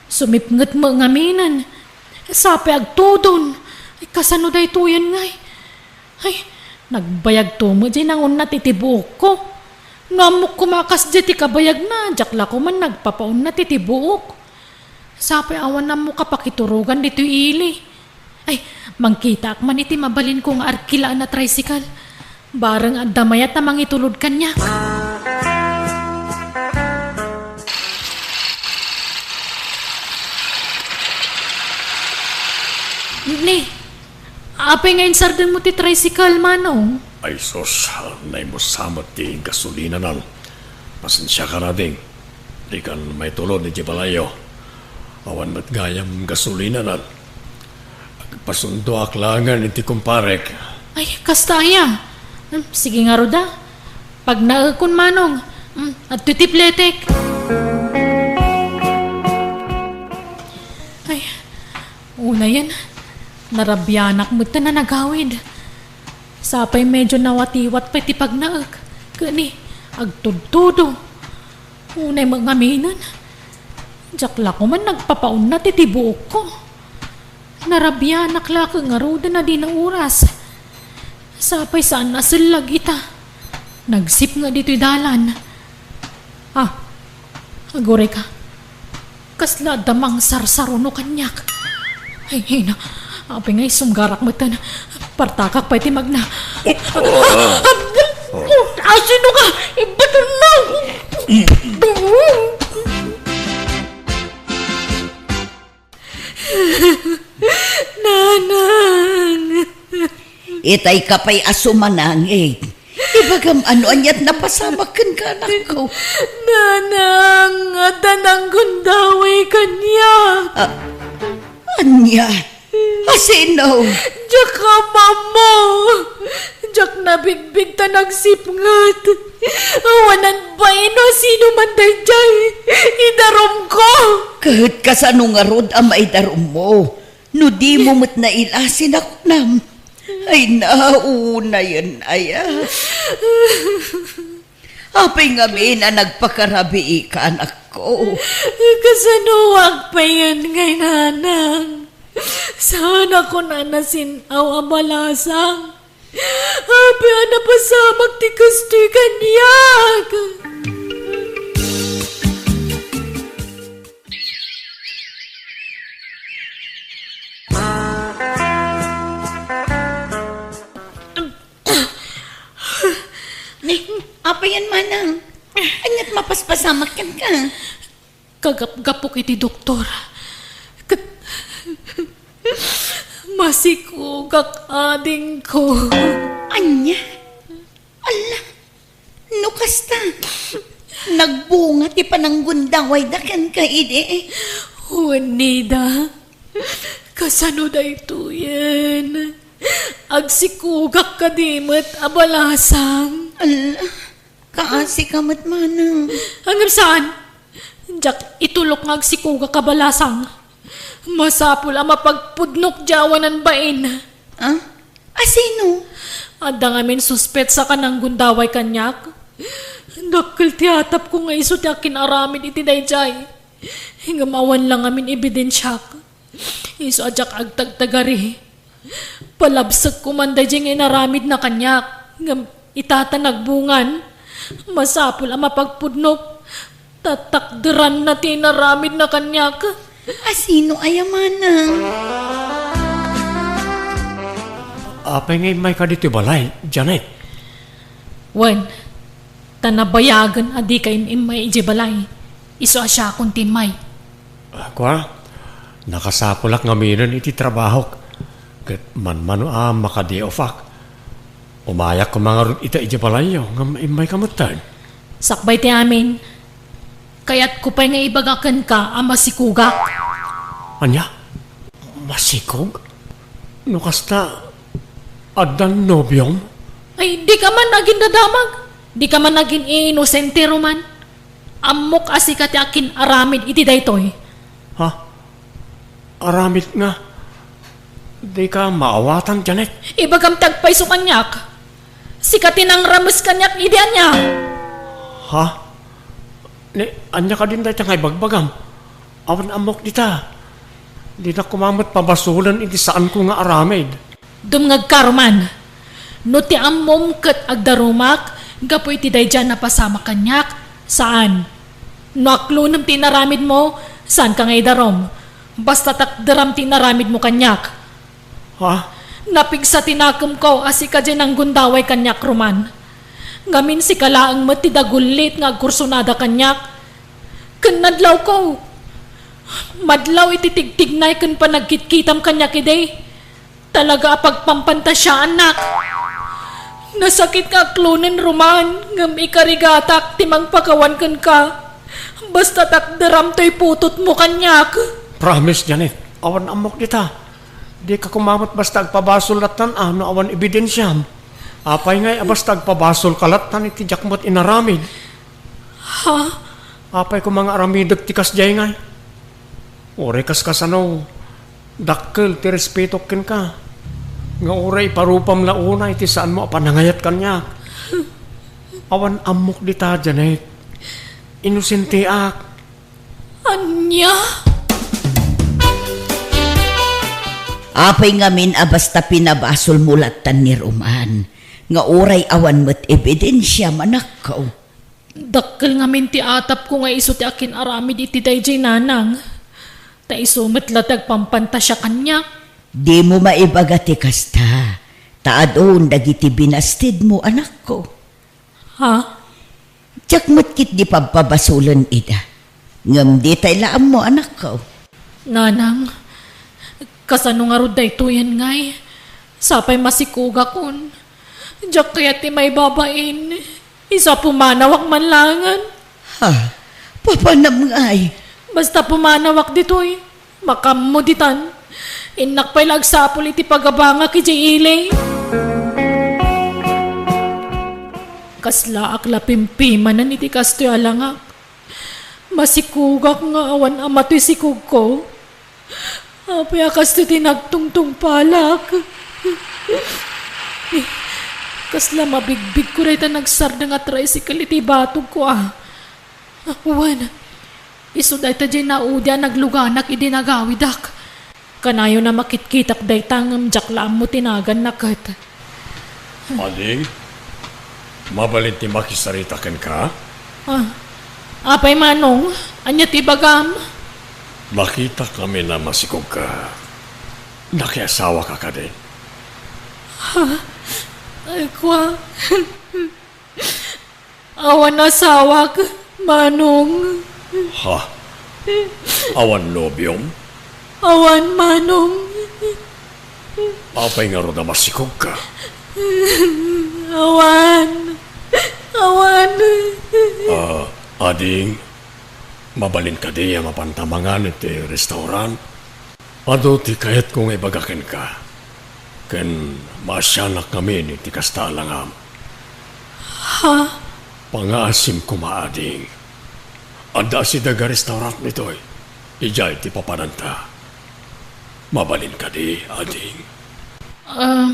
Sumipnget met ngaminen. Sapay agtudon. Ay, kasano daytoyen ngay? Ay, nagbayagto met diay nangunnat iti buokko. No ammok koma a kasdiay ti kabayagna, diak la koma nagpapaunat iti buok. Sapay awan ammok a pakiturogan ditoy ili. Ay, mangkitaak man iti mabalinko nga arkilaan a tricycle. Bareng adda mayat a mangitulod kaniak. Ni, apay nga insardenmo ti tricycle, Manong? Ay sus, naimusa met ti gasolinanan. Pasensiakan, ading. Dikan maitulod idiay balayyo. Awan met gayam gasolinanan. Agpasundoak laengen iti kumparek. Ay, kasta aya. Hmm, sige ngarud a. Pagnaekon, Manong. Hmm, adtoy ti pletek. Ay, unayen, narabianak metten a nagawid. Sapay medyo nawatiwat pay ti pagnaek. Ket ni, agtudtudo. Unay met ngaminen, diak la koma nagpapaunat iti buokko. Narabianak la ket ngaruden a dina oras. Sapay saan a sellag ita. Nagsipnget ditoy dalan. Ah, aguray ka. Kasla adda mangsarsaruno kaniak. Ay, ay, na. Apay nga isunggarak metten. Partakak pay ti magna. Asino ka? Ibaton mo! Nanang! Itay ka pay a sumanangit. Ibagam ano aniat napasamak kenka, anakko. Nanang, adda nanggundaway kaniak. Ah, ania? Asino? Diak ammo. Diak nabigbig ta nagsipnget. Awanan bain no sino man daydiay. Idarumko. Ket kasano ngarud a maidarummo? No dimo met naila, sinakunam. Ay, naunayen aya. Apay ngamin a nagpakarabiika, anakko? Kasanoak payen ngay, nanang? Saan a kunana sin-aw a balasang? Apay a napasamak ti kastoy kaniak? Ni, apay yan, manang? Aniat mapaspasamak kenka? Kagapgapok iti doktor. Ket masikogak, adingko. Ania? Alla, no kasta, nagbunga ti pananggundawayda kenka idi? Wen, Nida, kasano daytoyen? Agsikogak kadi met a balasang. Alla, kaasika met, manang. Ngem saan? Diak itulok nga agsikogak a balasang. Masapul a mapagpudnok diay awanan bain. Ah? Asino? Adda ngamin suspetsa a nanggundaway kaniak. Dakkel ti atapko nga isu ti akin-aramid iti daydiay. Ngem awan la ngamin ebidensiak. Isu a diak agtagtagari. Palabsekko man daydiay nga inaramidna kaniak, ngem ita ta nagbungan, masapul a mapagpudnok, tatakderanna ti inaramidna kaniak. Asino aya, manang? Apay nga immayka ditoy balay, Janet? Wen, ta nabayagen a dika im-immay idiay balay, isu a siakon ti immay. Ah, kua, nakasapulak ngaminen iti trabahok, ket manmano a maka-day off-ak. Umayak koma ngarud ita idiay balayyo ngem immayka metten. Sakbay ti amin, kayatko pay nga ibaga kenka a masikogak. Ania? Masikog? No kasta, addan nobiom? Ay, dika man agindadamag. Dika man agin-iinosente, Roman. Ammok a sika ti akin-aramid iti daytoy. Ha? Aramid nga? Dika maawatan, Janet? Ibagam ti agpayso kaniak. Sika ti nangrames kaniak idi ania? Ha? Ni, ania kadin dayta nga ibagbagam? Awan ammok dita. Dinak koma met pabasolen iti saanko nga aramid. Dumngegka, Roman. No ti ammom ket agdarumak gapu iti daydi a napasamak kaniak, saan. No aklonem ti inaramidmo, saanka nga idarum. Basta takderam ti inaramidmo kaniak. Ha? Napigsa ti nakemko a sika diay nanggundaway kaniak, Roman. Ngamin sika laeng met ti dagullit nga agkursonada kaniak. Ken nadlawko. Madlaw iti tigtignay ken panagkitkitam kaniak idi. Talaga a pagpampantasiaannak. Nasakit nga aklonen, Roman, ngem ikarigatak ti mangpakawan kenka. Basta takderam toy putotmo kaniak. Promise, Janet. Awan ammok dita. Dika koma met basta agpabasol lattan a no awan ebidensiam. Apay ngay a basta agpabasolka lattan iti diak met inaramid? Ha? Apay koma nga aramidek ti kasdiay ngay? Uray kas kasano, dakkel ti respetok kenka. Nga uray iparupam la unay ti saanmo a panangayat kaniak. Awan ammok dita, Janet. Inosenteak. Ania? Apay ngamin a basta pinabasolmo lattan ni Roman, nga uray awan met ebidensiam, anakko? Dakkel ngamin ti atapko nga isu ti akin-aramid iti daydiay, nanang. Ta isu met la ti agpampantasia kaniak. Dimo maibaga ti kasta, ta adun dagiti binastidmo, anakko. Ha? Diak met ketdi pabpabasolen ida. Ngem ditay la ammo, anakko. Nanang, kasano ngarud daytoyen ngay? Sapay masikogakon. Diak kayat ti maibabain. Isu a pumanawak man laengen. Ha? Papanam ngay? Basta pumanawak ditoy, makaammo ditan. Innak pay la agsapul iti pagabangak idiay ili. Kaslaak la pimpimanen iti kastoy a langak. Masikogak nga awan a matoy sikogko. Apay a kastoy ti nagtungtungpalak? Kasla mabigbigko dayta nagsardeng a tricycle iti batogko a. Wen, isu dayta diay naudi a nagluganak idi nagawidak. Kanayon a makitkitak dayta ngem diak la ammo ti naganna ket. Ading, mabalin ti makisarita kenka? Ah, apay, Manong, ania ti ibagam? Nakitak ngamin a masikogka. Nakiasawaka kadi? Ha? Ay, kua. Awan asawak, Manong. Ha? Awan nobiom? Awan, Manong. Apay ngarud a masikogka? Awan. Awan. Ah, ading, mabalin kadi a mapanta mangan iti restaurant? Adu ti kayatko nga ibaga kenka, ken maasianak ngamin iti kasta a langam. Ha? Pangaasim koma, ading. Adda asideg a restaurant ditoy. Idiay ti papananta. Mabalin kadi, ading? Ah,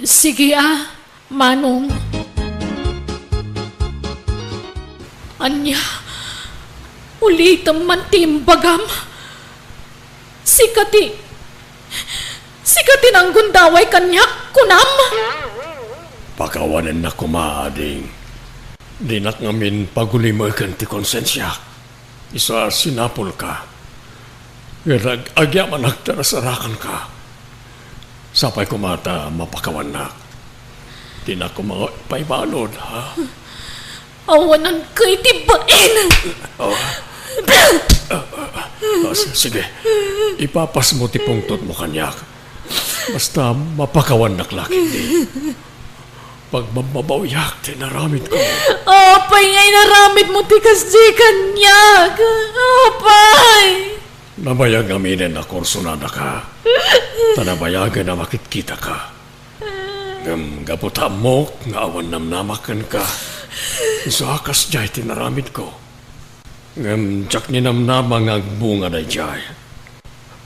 sige a, Manong. Ania? Ulitem man ti imbagam. Sika ti, sika ti nanggundaway kaniak, kunam? Pakawanennak koma, ading. Dinak ngamin pagulimeken ti konsensiak. Isu a sinapulka. Ket ag-, agyamanak ta nasarakanka. Sapay koma ta mapakawannak. Dinak koma paibalud, ha? Awananka iti bain! Oh. Oh, s-, sige. Ipapasmo ti pungtotmo kaniak. Basta mapakawannak la ketdi. Pagmammabawiak ti inaramidko. Apay nga inaramidmo ti kasdi kaniak? Apay! Nabayag ngaminen a kursonadaka. Ta nabayagen a makitkitaka. Ngem gapu ta ammok nga awan namnamak kenka, isu a kasdiay ti inaramidko. Ngem diak ninamnama nga agbunga daydiay.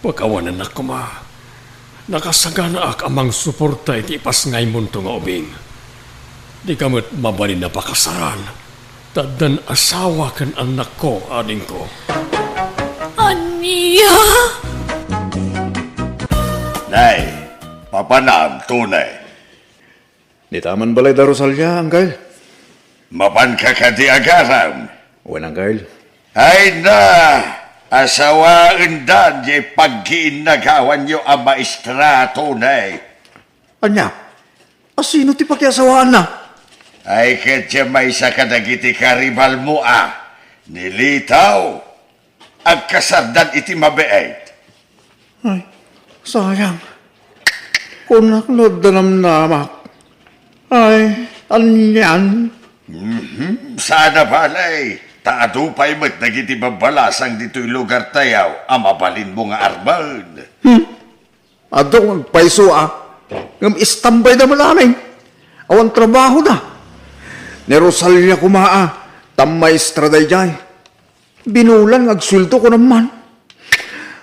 Pakawanennak koma. Nakasaganaak a mangsuporta iti ipasngaymonto nga ubing. Dika met mabalin a pakasaran, ta addan asawa ken annakko, adingko. Ania? Nay, papanam, Tony. Dita man balay da Rosalia, Angkel. Mapanka kadi agaram? Wen, Angkel. Ay na, asawaenda diay paggiinnagawanyo a maestra, Tony. Ania? Asino ti pakiasawaanna? Ay, ket diay maysa kadagiti karibalmo a, ni Litaw, agkasardan iti mabiit. Ay, sayang. Kunak no adda namnamak. Ay, anian? Mhm, saan a bale. Ta adu pay met dagiti babbalasang ditoy lugartayo a mabalinmo nga armen. Hmm. Adu nga agpayso a, ngem istambayda met amin. Awan trabahoda. Ni Rosalia koma a, ta maestra daydiay. Binulan nga agsueldo kunam man.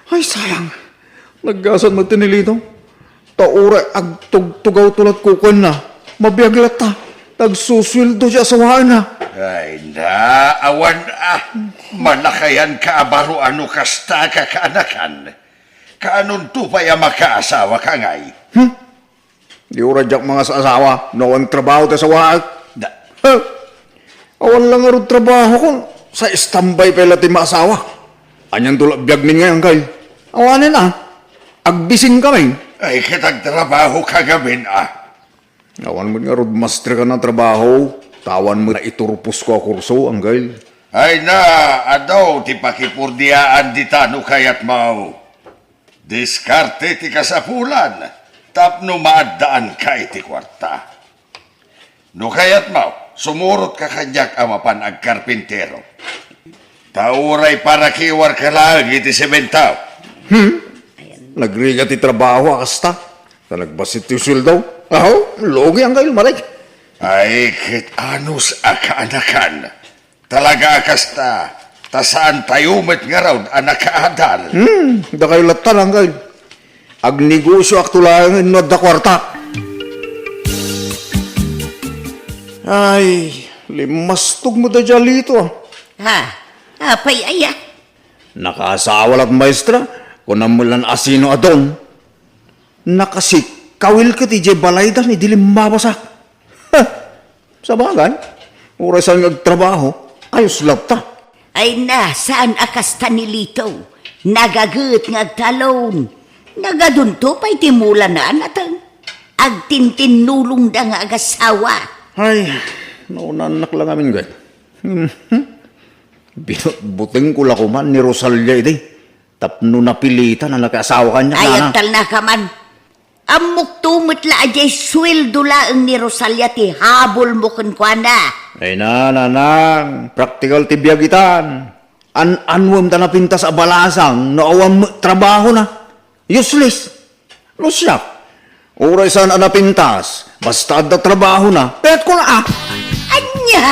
Ay, sayang. Naggasat met ti ni Lito. Ta uray agtugtugawto latta kenkuana, mabiag latta. Ta agsusueldo ti asawaenna. Ay na, awan a. Malakayanka a baro a no kasta a kakaanakan. Kaanonto pay a makaasawaka ngay? Hmm? Di uray diak mangas-asawa no awan trabaho ti asawaek. Da- Huh? Awan la ngarud trabahokon, sa istambay pay la ti maasawa. Anianto la biagmin ngay, Angkel? Awanen a, agbisinkamin. Ay, ket agtrabahoka ngamin a. Awan met ngarud masterkan a trabaho, ta awan met naiturposko a kurso, Angkel. Ay na, adu ti pakipurdiaan dita no kayatmo. Diskarte ti kasapulan tapno maaddaanka iti kuarta. No kayatmo, sumurotka kaniak a mapan agkarpintero. Ta uray parakiwarka laeng iti semento. Hmm? Nagrigat ti trabaho a kasta. Ta nagbassit ti sueldo. Aho, lugi, Angkel, Marek. Ay, ket anus a kaanakan. Talaga a kasta, ta saantayo met ngarud a nakaadal. Hmm, dakayo latta, Angkel. Agnegosioakto laeng no adda kuarta. Ay, limmastog met da Lito, a. Ha? Apay aya? Nakaasawa lat maestra, kunam met lan asino a don. Nakasikkawil ket idiay balaydan idi limmabasak. Huh! Sabagay, uray saan nga agtrabaho, ayos latta. Ay na, saan a kasta ni Lito. Nagaget nga agtalon. Nagadunto pay ti mulana a nateng. Agtintinnulongda nga agasawa. Ay, naunannak la ngamin, gay. Binutbutengko la koman ni Rosalia idi. Tapno napilitan a nakiasawa kaniak, Ay, nanang. Agtalnaka man. Ammokto met la a diay sueldo laeng ni Rosalia ti habol mo kenkuana. Ay na, nanang, praktikal ti biag itan. An-anuem ta napintas a balasang no awan met trabahona. Useless. No siak, uray saan a napintas, basta adda trabahona, kayatko na a. Ania?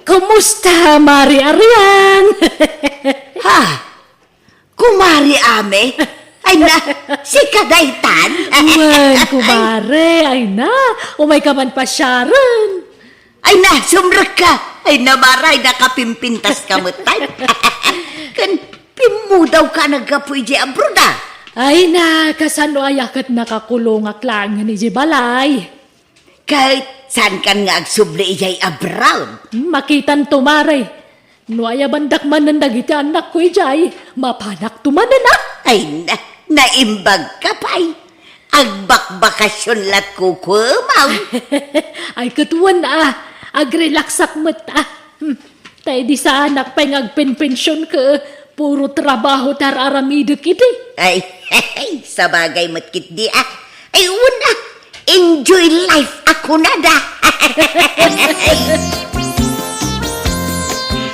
Kumusta, Mari Arian? Ha? Kumari Ame? Ay na, sika daytan? Wen, kumare, ay na, umayka man pasiaren. Ay na, sumrekka. Ay na, Mara, ay nakapimpintaska met, tay. Ken pimmudawka naggapu idiay abroad, a? Ay na, kasano aya ket nakakulongak laengen idiay balay. Ket saankan nga agsubli idiay abroad? Hmm, makitanto, Mare. No ayabandak manen dagiti annakko idiay, mapanakto manen, a? Ay na, naimbagka pay. Agbakbakasyon lat kukuemaw. Ay, ket wen, a. Agrelaksak met, a. Hmm. Ta idi saanak pay nga agpenpension ket puro trabaho ti ar-aramidek idi. Ay, sabagay met ketdi, a. Ay, wen, a. Enjoy life a kunada.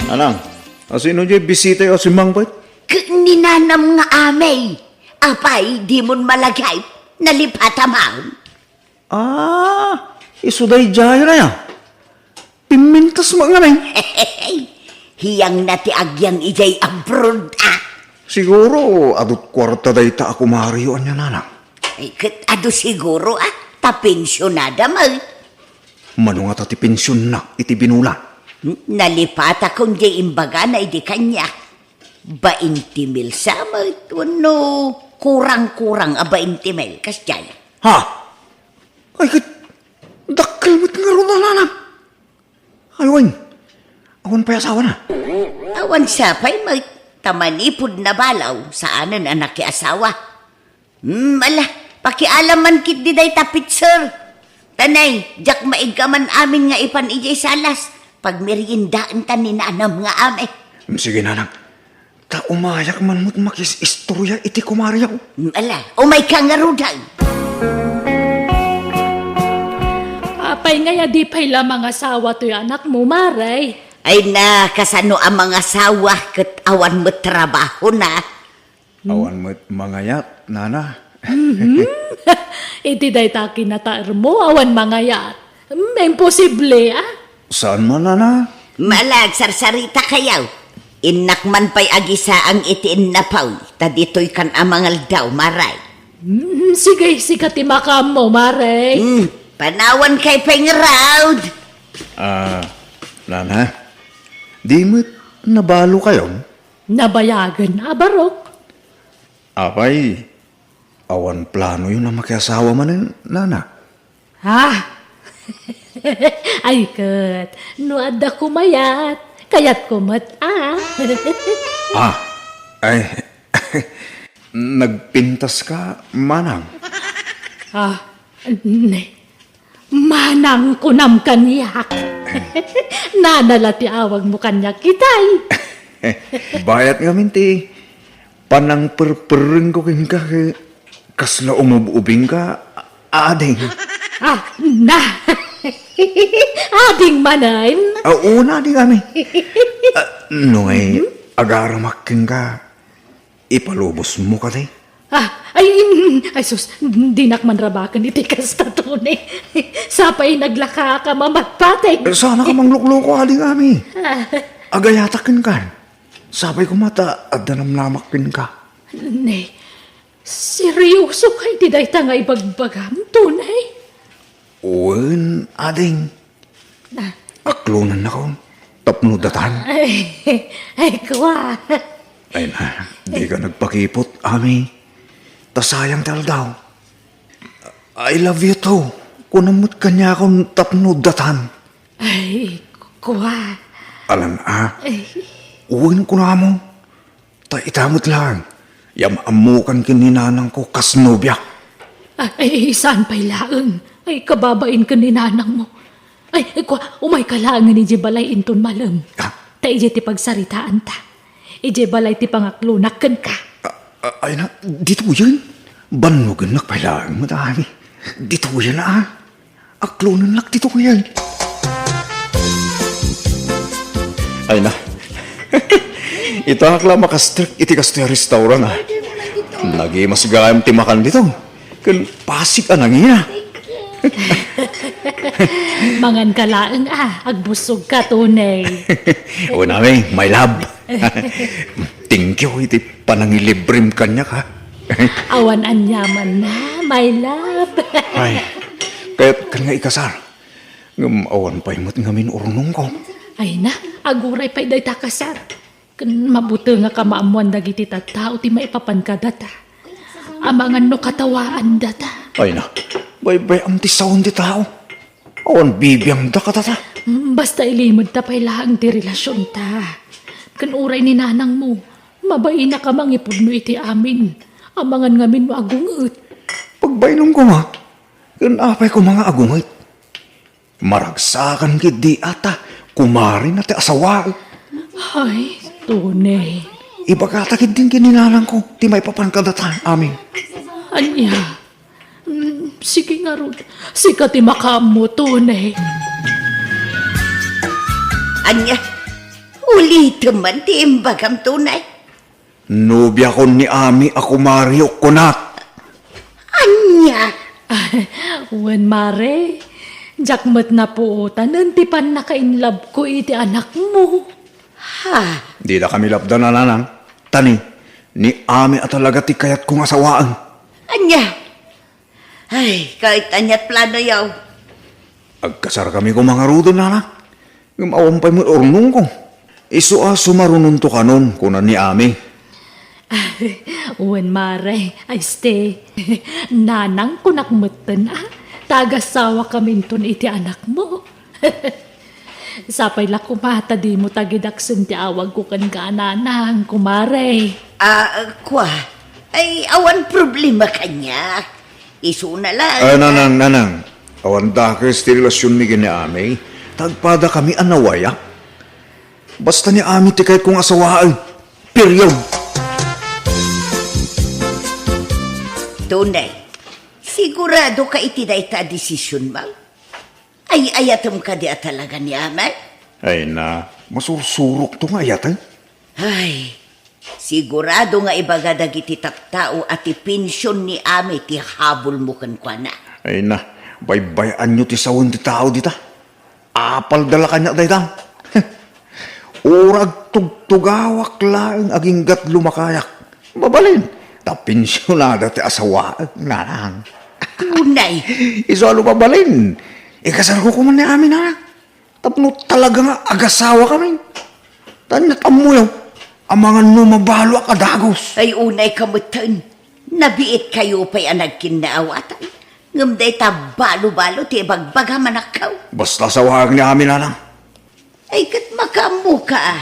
Anang, asino diay bisitayo a simmangpet? Ket ni nanam nga Amey. Apay, dimon malagip? Nalipata man. Ah, isu daydiay aya. Pimmintas met ngamin. Hiyangna ti agyang idiay abroad, ah. Siguro, adut kuarta dayta a kumariyo ania, nanang. Ay, ket adu siguro, ah, ta pensionada met. Mano ngata ti pensionna iti binulan? Hmm, nalipatakon diay imbagana idi kaniak. Bainti mil sa met wenno kurang-kurang a bainti mil, kasdiay. Ha? Ay, ket dakkel met ngarud a, nanang. Ay, wen, awan pay asawana? Awan sapay met, ta manipud nabalaw, saanen a nakiasawa. Hmm, ala, pakialaman ketdi dayta pitser. Tanay, diak maiggaman amin nga ipan idiay salas. Pagmeriendaenta ni nanam nga ami. Hmm, sige, nanang. Ta umayak man met makis-istoria iti kumariyo. Hmm, ala, umayka ngaruden. Apay ngay a di pay la mangasawa toy anakmo, Mare? Ay na, kasano a mangasawa ket awan met trabahona? Awan met mangayat, nana. Mhm. Iti dayta a kinataermo, awan mangayat. Mm, imposible, ah. Saan man, nana? Mala, agsarsarita kayo. Innak man pay agisaang iti innapaw, ta ditoy kan a mangaldaw, Mare. Mm, sige, sika ti makaammo, Mare. Mm, panawan kay pay ngarud. Ah, nana, di met nabalo kayon? Nabayagen a barok. Apay, awan planoyo a makiasawa manen, nana? Ah! Ay, ket, no adda kumayat, kayatko met, ah. Ah, ay, nagpintaska, manang? Ah, ne, Manang kunam kaniak. Nana la ti awagmo kaniak, itay. Bayat ngamin ti panangperperrengko kenka, ke-, kasla umub-ubingka, ading. Ah, na. Ading manen? Ah, una, ading, ami. Ah, no ngay, agaramak kenka, ipalubosmo kadi? Ah, ay, mm, ay sus, dinak man rabaken iti kasta, Tony. Sapay naglakaak a mamatpateg. Eh, saan ka manglukloko, ading, ami. Ah. Agayatak kenka. Sapay koma ta adda namnamak kenka. Ne, serioso kay ti dayta nga ibagbagam, Tony? Wen, ading. Ah. Aklonennakon tapno datan. Ay, ay, kua. Ay na, dika nagpakipot, ami. Ta sayang ti aldaw. "I love you too," kunam met kaniakon tapno datan. Ay, kua. Alan a. Ay. Wen, kunam. Ta ita met laeng, yam-ammokan ken ni nanangko kas nobia. Ay, saan pay laeng? Ay, kababain ken ni nanangmo. Ay, kua, umayka laengen idiay balay inton malem. Ah? Ta idiay ti pagsaritaanta. Idiay balay ti pangaklonak kenka. Ah, ah, ay na, ditoyen. Bannogennak pay laeng met, ami. Ditoyen, ah. Aklonennak ti tukuyan. Ay na. Ita ak la makastrek iti kastoy a restaurant, ah. Nagimas gayam ti makan dito. Ken pasig a nangina. Mangan ka laeng, ah. Agbusog ka, Tony. Wen, ami, my love. Thank you iti panangilibrem kaniak, ha? Awan aniamanna, my love. Ay, kayatkan nga ikasar. Ngem awan pay met ngamin urnongko. Ay na, aguray pay dayta kasar. Ken mabutengak a maammoan dagiti tattao ti maipapan kadata. Amangan no katawaandata. Ay na, baybay-am ti sawen ti tao. Awan bibiangda kadata. Mm, basta ilimedta pay laeng ti relasionta. Ken uray ni nanangmo, mabainak a mangipudno iti amin. Amangan ngamin no agunget. Pagbainonko nga, ken apay koma nga agunget? Maragsakan ketdi a ta kumarina ti asawaek. Ay, Tony. Ibagata ketdin ken ni nanangko ti maipapan kadata amin. Ania? Mm, sige ngarud. Sika ti makaammo, Tony. Ania? Ulitem man ti imbagam, Tony. Nobiakon ni Ami a kumarek, kunak. Ania? Wen, Mare. Diak met napuotanen ti pannaka-inlove-ko iti anakmo. Ha? Didakami lapdan, Nanang. Ta ni, ni Ami a talaga ti kayatko nga sawaen. Ania? Ay, ket ania't planoyo? Agkasarkami koma ngaruden, Nanang. Ngem awan pay met urnongko. Isu a sumarunonto kanon, kuna ni Ami. Wen, Mare, ay, este, Nanang kunak metten, a, ta agasawakaminton iti anakmo. Sapay la koma ta dimo tagidaksen ti awagko kenka a Nanang, kumare. Ah, kua, ay, awan problema kaniak. Isuna laeng. Ah, Nanang, Nanang. Awan dakes ti relasionmi ken ni Ami. Ta agpadakami a nawayak. Basta ni Ami ti kayatko nga asawaen. Period. Tunay, siguradoka iti dayta a desisionmo? Ay-ayatem kadi a talaga ni Ami? Ay na, masursurokto nga ayaten. Ay, sigurado nga ibaga dagiti tattao a ti pension ni Ami ti habulmo kenkuana. Ay na, baybay-anyo ti sawen ti tao dita. Apalda la kaniak dayta. Uray agtugtugawak laeng agingga't lumakayak. Mabalin, ta pensionada ti asawaek, Nanang. Tunay. Isu a no mabalin, ikasarko koma ni Ami, Nanang. Tapno talaga nga agasawakami. Ta ania't ammoyo, amangan no mabaluak a dagus. Ay, unayka metten. Nabiitkayo pay a nagkinnaawatan. Ngem dayta balubalo ti ibagbagam a nakkaw. Basta asawaek ni Ami, Nanang. Ay, ket makaammoka, a.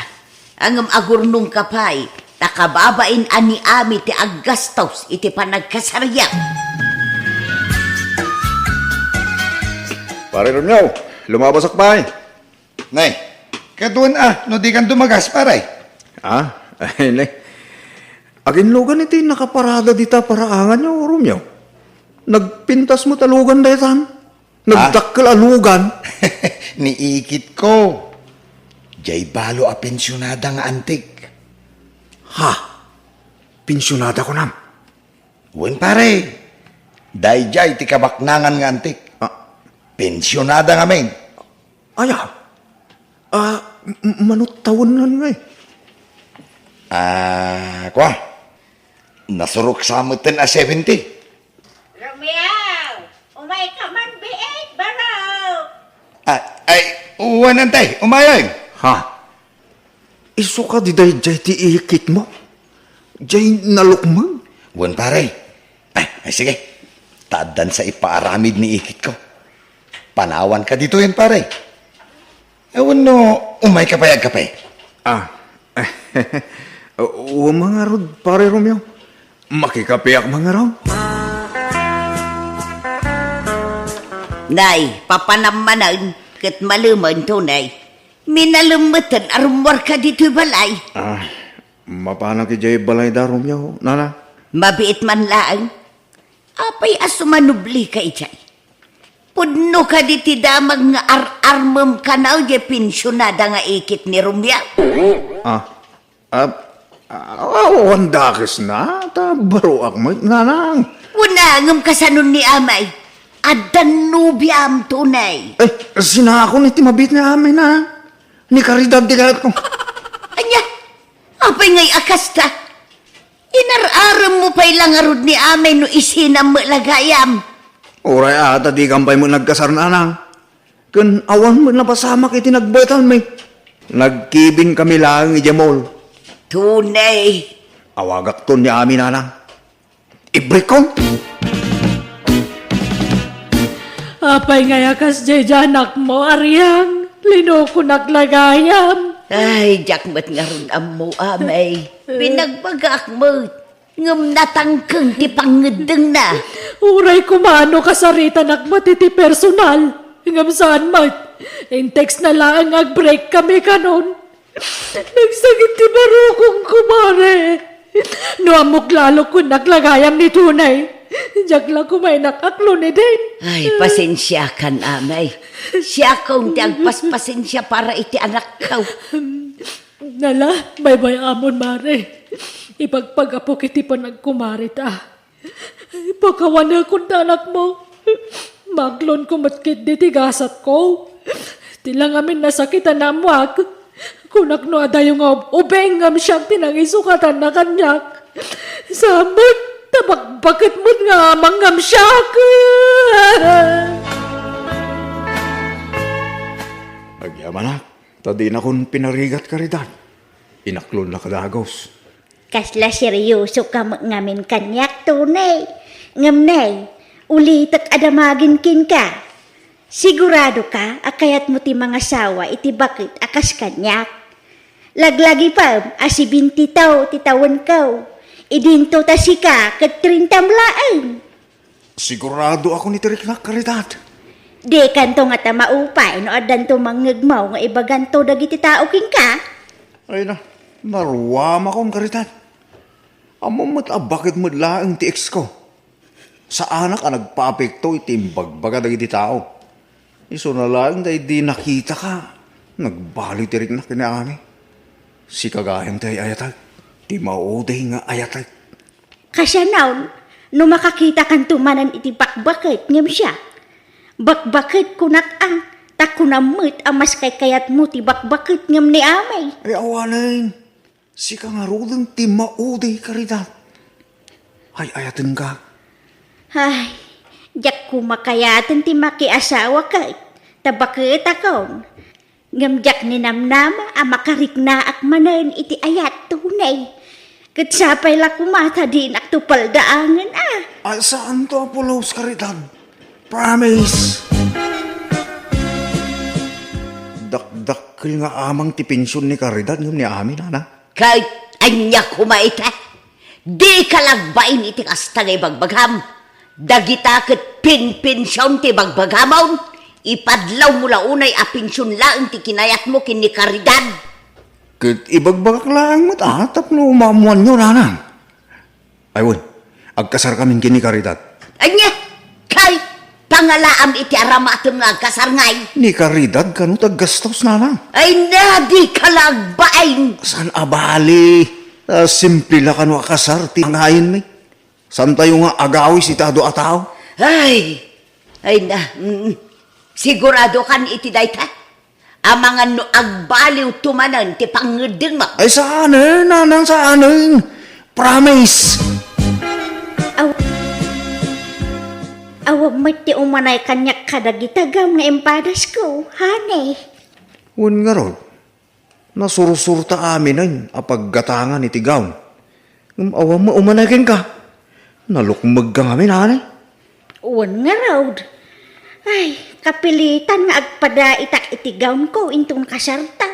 Ngem agurnongka pay, ta kababain a ni Ami ti aggastos iti panagkasaryo. Pare Romeo, lumabasak pay. Nay, ket wen a, no dikan dumagas, pare? Ah, ay, nay. Aginlugan iti nakaparada dita paraanganyo, Romeo. Nagpintas met a lugan daytan. Nagdakkel a lugan. Ni ikitko. Jay balo a pensionada nga antik. Ha? Pensionada kunam? Wen, pare. Dayjay ti kabaknangan nga antik. Ah. Pensionada ngamin. Aya? Ah, m-, m-, mano tawenna ngay? Ah, kua. Nasurok sa metten a seventy. Romeo! Umayka man biit, barok! Ah, ay, wen, Antay, umayen. Ha? Isu kadi dayjay ti ikitmo? Jay nalukmeng? Wen, pare. Ay, ay, sige. Ta addan sa ipaaramid ni ikitko. Panawanka ditoyen, pare. Wen no, umayka pay agkape. Ah. Wen ngarud, Pare Romeo. Makikapeak man ngarud. Nay, papanam manen, ket malemen, Tunay. Minalem metten a rummuarka ditoy balay. Ah, mapanak idiay balayda, Romeo, Nana. Mabiit man laeng. Apay a sumanublika idiay? Pudno kadi ti damag nga ar-armem kano diay pensionada nga ikit ni Romeo? Ah, ah, ah, awan dakesna, ta baroak met, Nanang. Wen a, ngem kasano ni Amay? Addan nobiam, Tunay. Ay, sinakon iti mabiit ni Amay, Nanang. Ni Caridad ti kayatko. Ania? Apay ngay a kasta? Inar-aremmo pay la ngarud ni Amay no isinam met la gayam. Uray a ta dikam pay met nagkasar, Nanang. Ken awan met napasamak iti nagbaetanmi. Nagkibinkami laeng idiay mall. Tunay. Awagakton ni Amay, Nanang. Ibrikkon? Apay ngay a kasdiay diay anakmo, Ariang? Linokonak la gayam. Ay, diak met ngarud ammo, Amay. Binagbagaak met. Ngem natangkeng ti pangngeddengna. Uray koma no kasaritanak met iti personal. Ngem saan met. In-textna laeng nga ag-break kami kanon. Nagsakit ti barokon, kumare. No ammok lalo, kunak la gayam ni Tunay. Diak la koma inakaklo ni Den. Ay, pasensiakan, Amay. Siakon ti agpaspasensia para iti anakko. Nala, baybay-amon, mare. Ibagbagapok iti panagkumarita. Pakawanekon ta anakmo. Maaglonko met ketdi ti gasatko. Ti la ngamin a sakit a naammoak. Kunak no adayo nga ub-ubing ngem siak ti nangisukatanna kaniak. Saan met, ta bakbaket met nga amang ngem siak. Agyamanak, ta dinakon pinarigat, Caridad. Inaklonna kadagus. Kasla seriosoka met ngamin kaniak, Tony. Ngem ne, ulitek a damagen kenka. Siguradoka a kayatmo ti mangasawa iti baket a kas kaniak. Laglagipem a sibinti taw ti tawenko. Idinto ta sika ket trintam laeng. Siguradoakon iti riknak, Caridad. Dikanto ngata maupay no addanto mangngegmo nga ibaganto dagiti tao kenka? Ay na, naruamakon, Caridad. Ammom met a baket met laeng ti ex ko. Saanak a nagpaapekto iti imbagbaga dagiti tao. Isuna laeng ta idi nakitaka, nagbaliw ti riknak ken ni Ami. Sika gayam ti ay-ayatek, ti maudi nga ayatek. Kasano, no makakitakanto manen iti bakbaket ngem siak? Bakbaket kunak a, ta kunam met a mas kaykayatmo ti bakbaket ngem ni Ami. Ay, awanen. Sika ngaruden ti maudi, Caridad. Ay-ayatenka. Ay, diak koma kayaten ti makiasawa ket ta baketakon. Ngem diak ninamnama a makariknaak manen iti ayat, Tony. Ket sapay la koma ta dinakto paldaangen a. Ay, saanto a pulos, Caridad. Promise. Dakdakkel nga amang ti pension ni Caridad ngem ni Ami, nana. Ket ania koma ita? Dika la agbain iti kasta nga ibagbagam. Dagita ket pinpension ti ibagbagamon. Ipadlawmo la unay a pension laeng ti kinayatmo ken ni Caridad. Ket ibagbagak laeng met a tapno maammoanyo, nana. Ay wen, agkasarkamin ken ni Caridad. Ania? Kay, pangalaam iti aramatem nga agkasar ngay. Ni Caridad kano ti aggastos, nana? Ay na, dika la agbain. Saan a bali? Ah, simple la kano a kasar ti pangayenmi. Saantayo nga agawis iti adu a tao? Ay, ay na, mm, siguradokan iti dayta? Amangan no agbaliwto manen ti pangngeddengmo. Ay, saanen, nanang, saanen. Promise. Aw-, awan met ti umanay kaniak kadagita gam nga impadasko, honey. Wen ngarud, nasursurta aminen a paggatangan iti gown. Ngem awan met umanay kenka. Nalukmegka ngamin, honey. Wen ngarud. Ay, kapilitan nga agpadaitak iti gownko inton kasarta.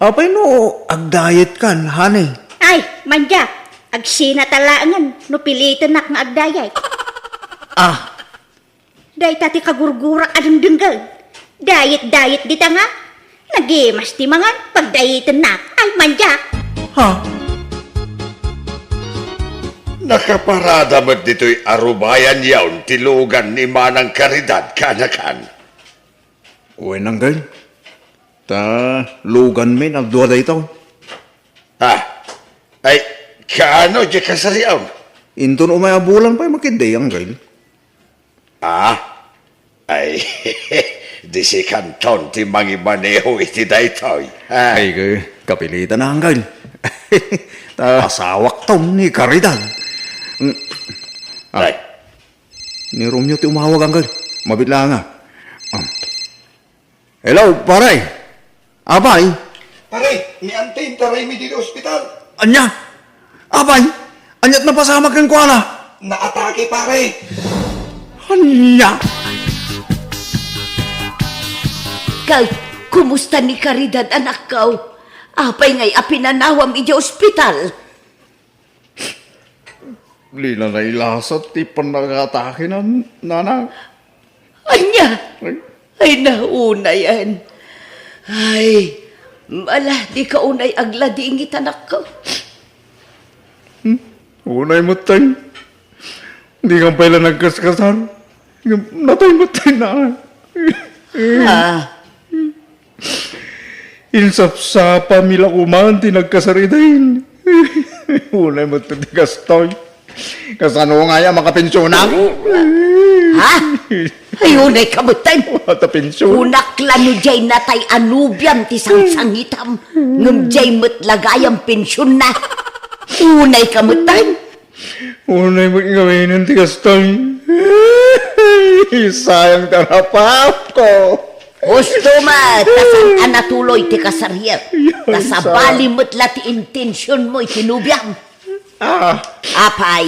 Apay no agdayetkan, honey? Ay, mandiak, agsinata laengen no pilitenak nga agdayet. Ah. Dayta ti kagurgurak a dengdenggen. Dayet-dayet dita nga. Nagimas ti mangan, pagdayitennak. Ay, mandiak. Ha? Nakaparada met ditoy a rubayan yaon ti lugan ni Manang Caridad, kaanakan. Wen, anggayon. Ta luganmi, adua dayta. Ah, ay, kaano diay kasar yaon? Inton umay a bulan pay makiddi, anggayon. Ah, ay, di sikanton ti mangimaneho iti daytoy. Ah. Ay, ka-, kapilitan, anggayon. Ta asawakton ni Caridad. Mm. Ah. Ay. Ni Romeo ti umawag, anggayon. Mabiit laeng, ah. Ah. Hello, pare. Apay? Pare, ni Auntie intaraymi ditoy ospital. Ania? Apay? Ania't napasamak kenkuana? Naatake, pare. Ania? Kay, kumusta ni Caridad, anakko? Apay ngay a pinanawam idiay ospital? Dina nailasat ti panangatakena, nana. Ania? Ay. Ay, naunayen. Ay, ala, dika unay agladingit, anakko. Hmm? Unay met, tay. Dika pay la nagkaskasar. Natay met, tay, na. Ah. Insapsapami la koman ti nagkasar idiay. Unay met ti kastoy. Kasano nga ya makapensiona? Ha? Ay, unay ka metten. Wala ta pension. Kunak la no jay natay a nobiam ti sangsangitam. Ngem jay met la gayam pensionna. Unay ka metten. Unay met nga manen ti kastoy. Sayang ta napapko. Husto met, ta saan a natuloy ti kasariek. Ay, ta sabali met la ti intensionmo iti nobiam. Ah. Apay,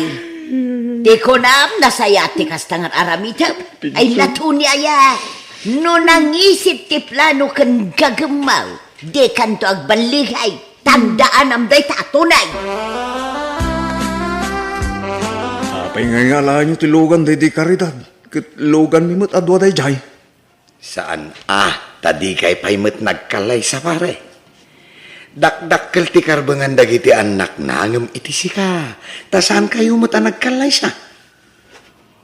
ti kunam, nasayaat ti kasta nga aramidem. Ay, pinsan. Natunia ya. No nangisit ti plano ken gagemmaw, dikanto agballigay. Tandaanam dayta a tunay. Apay ngay nga alaenyo ti lugan daydi Caridad, ket luganmi met a dua daydiay? Saan a, ta dikay pay met nagkallaysa, pare. Dakdakkel ti karbengan dagiti annakna ngem iti sika, ta saankayo met a nagkallaysa.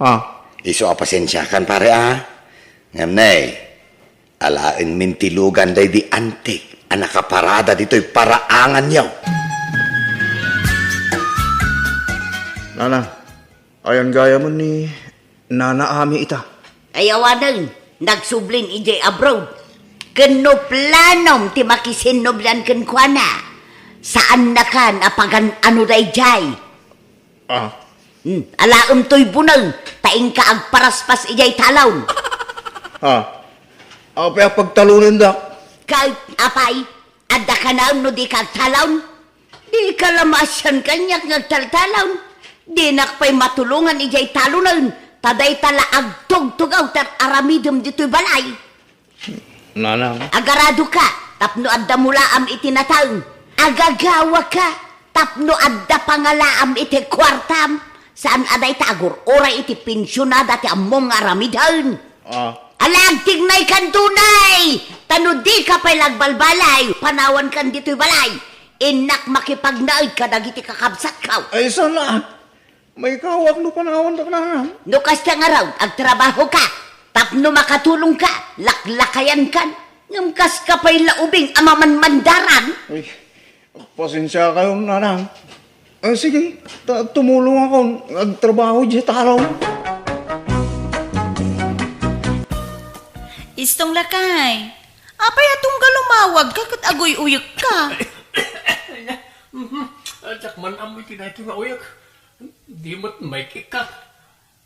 Ah. Isu a pasensiakan, pare, a. Ngem ne, alaenmin ti lugan daydi antik a nakaparada ditoy paraanganyo. Nana, ayan gayamen ni Nana Ami ita. Ay awanen, nagsublin idiay abroad. Ken no planom ti makisinnoblian kenkuana, saannakan a pagan-ano daydiay. Ah. Hmm, alaem toy buneng, ta inka agparaspas idiay talon. Ah. Apay a pagtalonendak? Kay, apay, adda kanaem no dika agtalon? Dika la maasian kaniak nga agtaltalon. Dinak pay matulongan idiay talonen, ta dayta la agtugtugaw ti aramidem ditoy balay. Nanang. Agaradoka tapno adda mulaam iti nataeng. Agagawaka tapno adda pangalaam iti kuartam. Saan a dayta agur-uray iti pensionada ti ammom nga aramiden. Ah. Ala, agtignaykan tunay! Ta no dika pay la agbalbalay, panawankan ditoy balay. Innak makipagnaed kadagiti kakabsatko. Ay, saan a? Maikawak no panawandak, nanang. No kasta ngarud, agtrabahoka. Tapno makatulongka, laklakayankan. Ngem kaska pay la ubing a mamanmandaran. Ay, pasensiakayo, nanang. Ah, sige, ta-, tumulongakon. Agtrabaho diay talon. Istong lakay, apay a tunggal umawagka ket aguy-uyekka? Mhm. Diak man ammo iti daytoy nga uyek. Di met maikikka.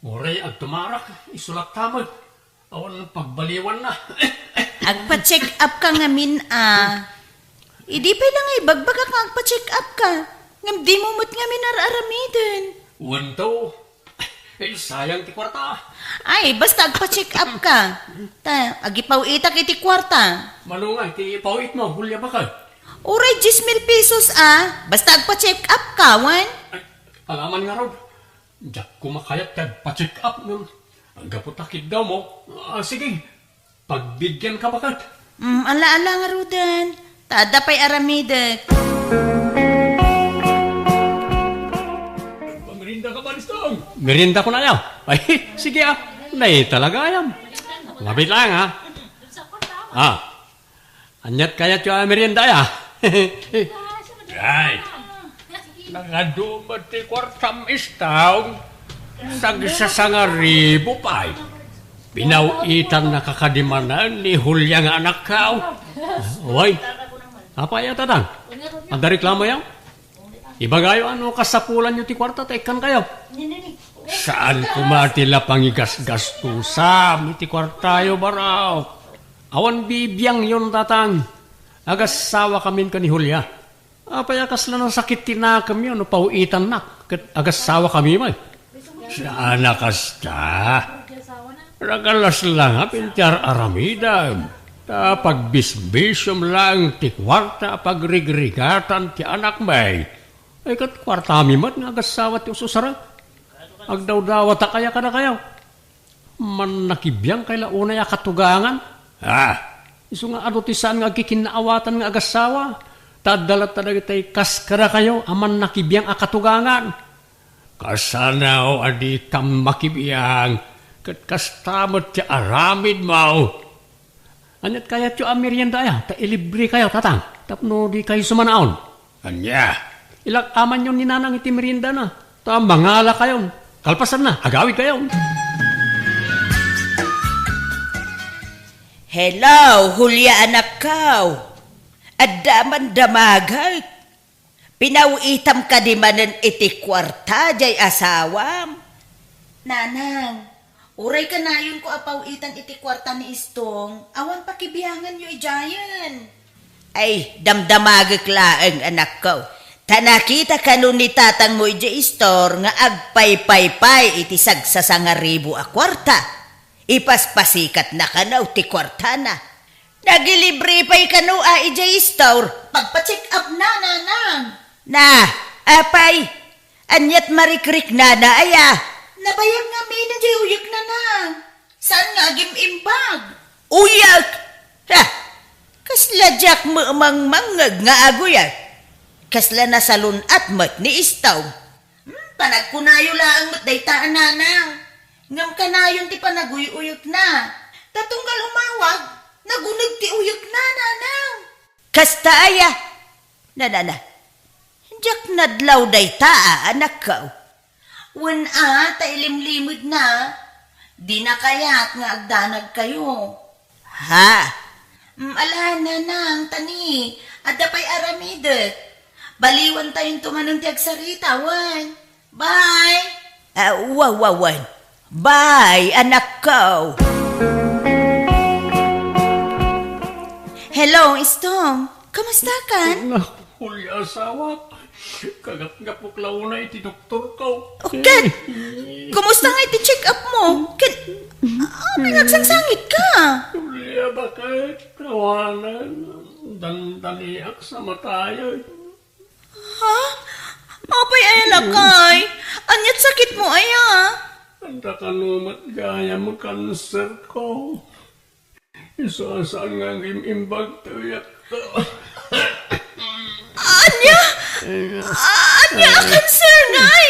Uray agtumarak, isu latta met. Awan pagbaliwanna. Agpa-check up ka ngamin a. Idi pay la nga ibagbagak nga agpa-check up ka. Ngem dimo met ngamin ar-aramiden. Wen to. Eh, sayang ti kuarta. Ay, basta agpa-check up ka. Ta, agipaw-itak iti kuarta. Mano nga iti ipaw-itmo, Julia, baket? Uray dies mil pesos a. Basta agpa-check up ka, wen? Ay, alaman ngarud. Diak koma kayat ti agpa-check up, ngem gapu ta kiddawmo. Ah, sige, pagbigianka, baket. Mm, ala, ala ngaruden. Ta adda pay aramidek. Merienda ka ba, Listong? Merienda ko na, ya. Ay, sige, ah. Nay, talaga, ayam. Ngabit lang, ha? Ah. Aniat kayatyo a merienda, ya? Ay, nakaduma ti kuartam, Istong. Sagsasangaribo pay. Pinaw-itannaka kadi manen ni Julia nga anakko. Way, apay a, tatang? Adda reklamoyo? Ibagayo a no kasapulanyo ti kuarta ta ikkankayo. Saan koma ti la pangigasgastusam iti kuartayo, baro. Awan bibiangyon, tatang. Agassawakamin ken ni Julia. Apay a kasla nasakit ti nakemyo no paw-itannak ket agassawakami met? Saan a kasta. Nakalasla ngamin ti ar-aramidem. Ta pagbisbisiom laeng ti kuarta a pagrigrigatan ti anakmi. Ay, ket kuartami met nga agassawa ti ususarek. Agdawdawatak aya kadakayo? Mannakibiangkay la unay a katugangan? Ah, isu nga adu ti saan nga agkikinnaawatan nga agassawa, ta adda latta dagiti kas kadakayo a mannakibiang a katugangan. Kasano a dikam makibiang, ket kasta met ti aramidmo? Aniat kayatyo a merienda aya? Ta ilibrekayo, tatang, tapno dikayo sumanaon. Ania? Ilak-amanyon ni Nanang iti meriendana, ta mangalakayon. Kalpasanna, agawidkayon. Hello, Julia anakko. Adda man damagek. Pinawitam kadi manen iti kuarta jay asawam? Nanang, uray kanayonko a pawitan iti kuarta ni Istong, awan pakibianganyo idiayen. Ay, damdamagek laeng, anakko. Ta nakita kano ni tatangmo idiay istor nga agpaypaypay iti sagsasangaribu a kuarta. Ipaspasikatna kano ti kuartana. Nagilibre pay kano a idiay istor. Pagpa-check up na, Nanang. Na, apay, aniat marikriknana aya? Nabayag ngamin jay uyek, Nanang. Saan nga agim-imbag? Uyek? Ha! Kasla diak mangmangngeg nga aguyek. Kasla nasalun-at met ni Istong. Hmm, panagkunayo laeng met dayta a Nanang. Ngem kanayon ti panaguy-uyekna. Ta tunggal umawag, naguneg ti uyekna, Nanang. Kasta aya? Na, na, na. Diak nadlaw dayta a anakko. Wen a, ta ilimlimedna. Dina kayat nga agdanagkayo. Ha? Mm, ala, Nanang, tani, adda pay aramidek. Baliwantayonto manen ti agsarita, wen. Bye! Ah, wa, wa, wen. Bye, anakko. Hello, Istong. Kumusta kan? Naku, Julia, asawak. Kagapgapok la unay iti doktorko. O, ket, kumusta nga iti check-up mo? Ket, ah, nagsangsangit ka. Julia, bakit? Awanen, dandaniak sa matayen. Ha? Apay aya lakay? Aniat sakit mo aya? Anda kano met gayam kanser ko. Isu a saan nga agim-imbag ti uyekko. Ania? Ania a kanser, Nay?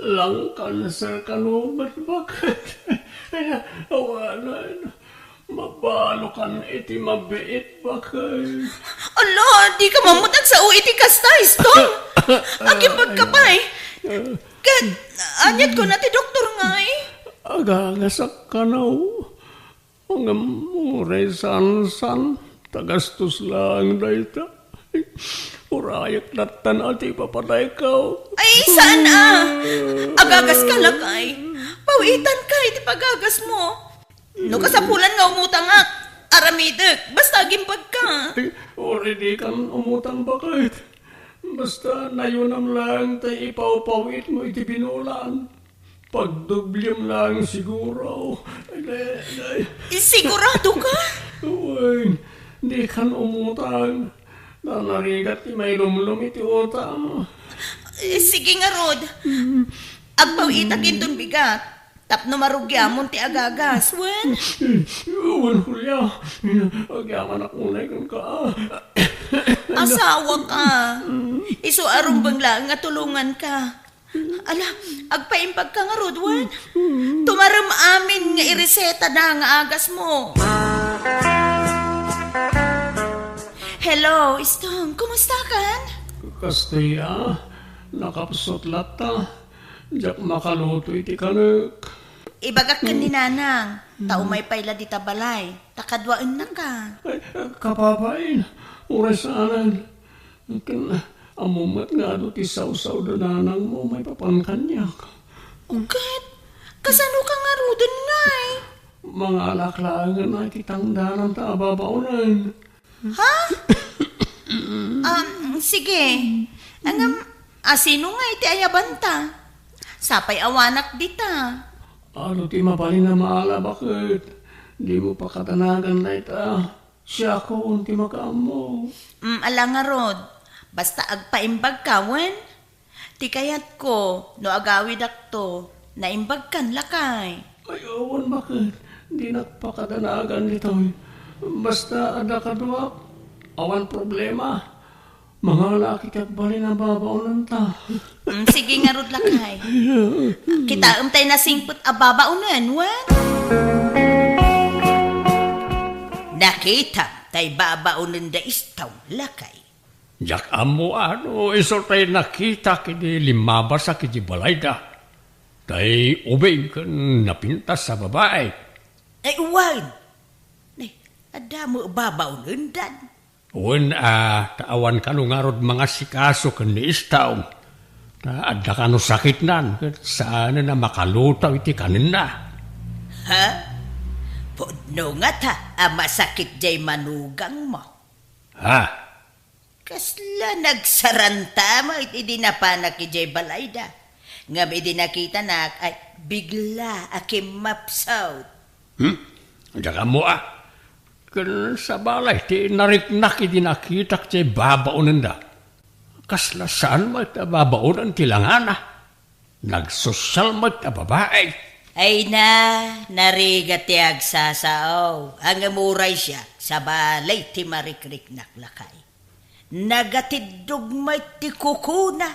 Lung cancer kano met, bakit? Awanen, mabalokan iti mabiit, bakit? Ala, di ka man met agsao iti kasta, Istong. Agimbag ka pay. Ket, aniat kuna ti doktor ngay? Agagasak kano. Ngem uray saan-saan, ta gastos laeng dayta. Urayek lattan a ti ipapatayko. Ay, saan a? Agagas ka, lakay. Pawitan ka iti pagagas mo. No kasapulan nga umutangak, aramidek, basta agimbag ka. Ay, uray di kan umutang, bakit? Basta nayunam laeng ta ipawpawit mo iti binulan. Pagdoblem laeng siguro. Ay, ay, ay. Sigurado ka? Wen, di kan umutang. Nanarigat ti mailumlom iti utang. Eh, sige ngarud. Agpawitak inton bigat. Tapno marugiamon ti agagas, wen? Wen, Julia. Agyamanak unay kenka. Asawa ka. Isu a rumbeng laeng nga tulongan ka. Ala, agpaimbag ka ngarud, wen? Tumarem amin nga ireseta na nga agas mo. Hello, Istong. Kumusta kan? Kasta a, nakapsut latta. Diak makaluto iti kanek. Ibagak ken ni Nanang, ta umay pay la dita balay, ta kaduaennaka. Ay, kapapain, uray saanen. Ken, ammom met nga adu ti sawsaw da nanangmo maipapan kaniak. Uket, kasano ka ngaruden ngay? Mangalak laengen a iti tangdanan ta ababaonen. Ha? Um, sige. Ngem, asino nga iti ayabanta? Sapay awanak dita. Ano ti mabalin a maala, baket? Dimo pakadanagan dayta. Siakon ti makaammo. Mm, ala ngarud. Basta agpaimbag ka, wen? Ti kayatko, no agawidakto, naimbagkan lakay. Ay, awan baket. Dinak pakadanagan ditoy. Basta adda kaduak, awan problema. Mangala ket agbalin a babaonenta. Mm, sige ngarud lakay. Kitaem tay nasingpet a babaonen, wen? Nakitam tay babaonen da Istong, lakay. Diak ammo a no isu tay nakitak idi limmabasak idiay balayda. Tay ubing ken napintas a babai. Ay, wen. Ay, adda met babaonendan. Wen a, ta awan kano ngarud mangasikaso ken ni Istong. Ta adda kano sakitnan, ket saanen a makalutaw iti kanenna. Ha? Pudno ngata a masakit jay manugangmo? Ha? Kasla nagsaranta met idi napanak idiay balayda. Ngem idi nakitanak, ay, bigla a kimmapsut. Hmm? Diak ammo a. Ken sabali ti nariknak idi nakitak ti babaonenda. Kasla saan met a babaonen ti langana. Nagsosial met a babai. Ay na, narigat ti agsasao. Ngem uray siak, sabali ti marikriknak lakay. Nagatiddog met ti kukuna.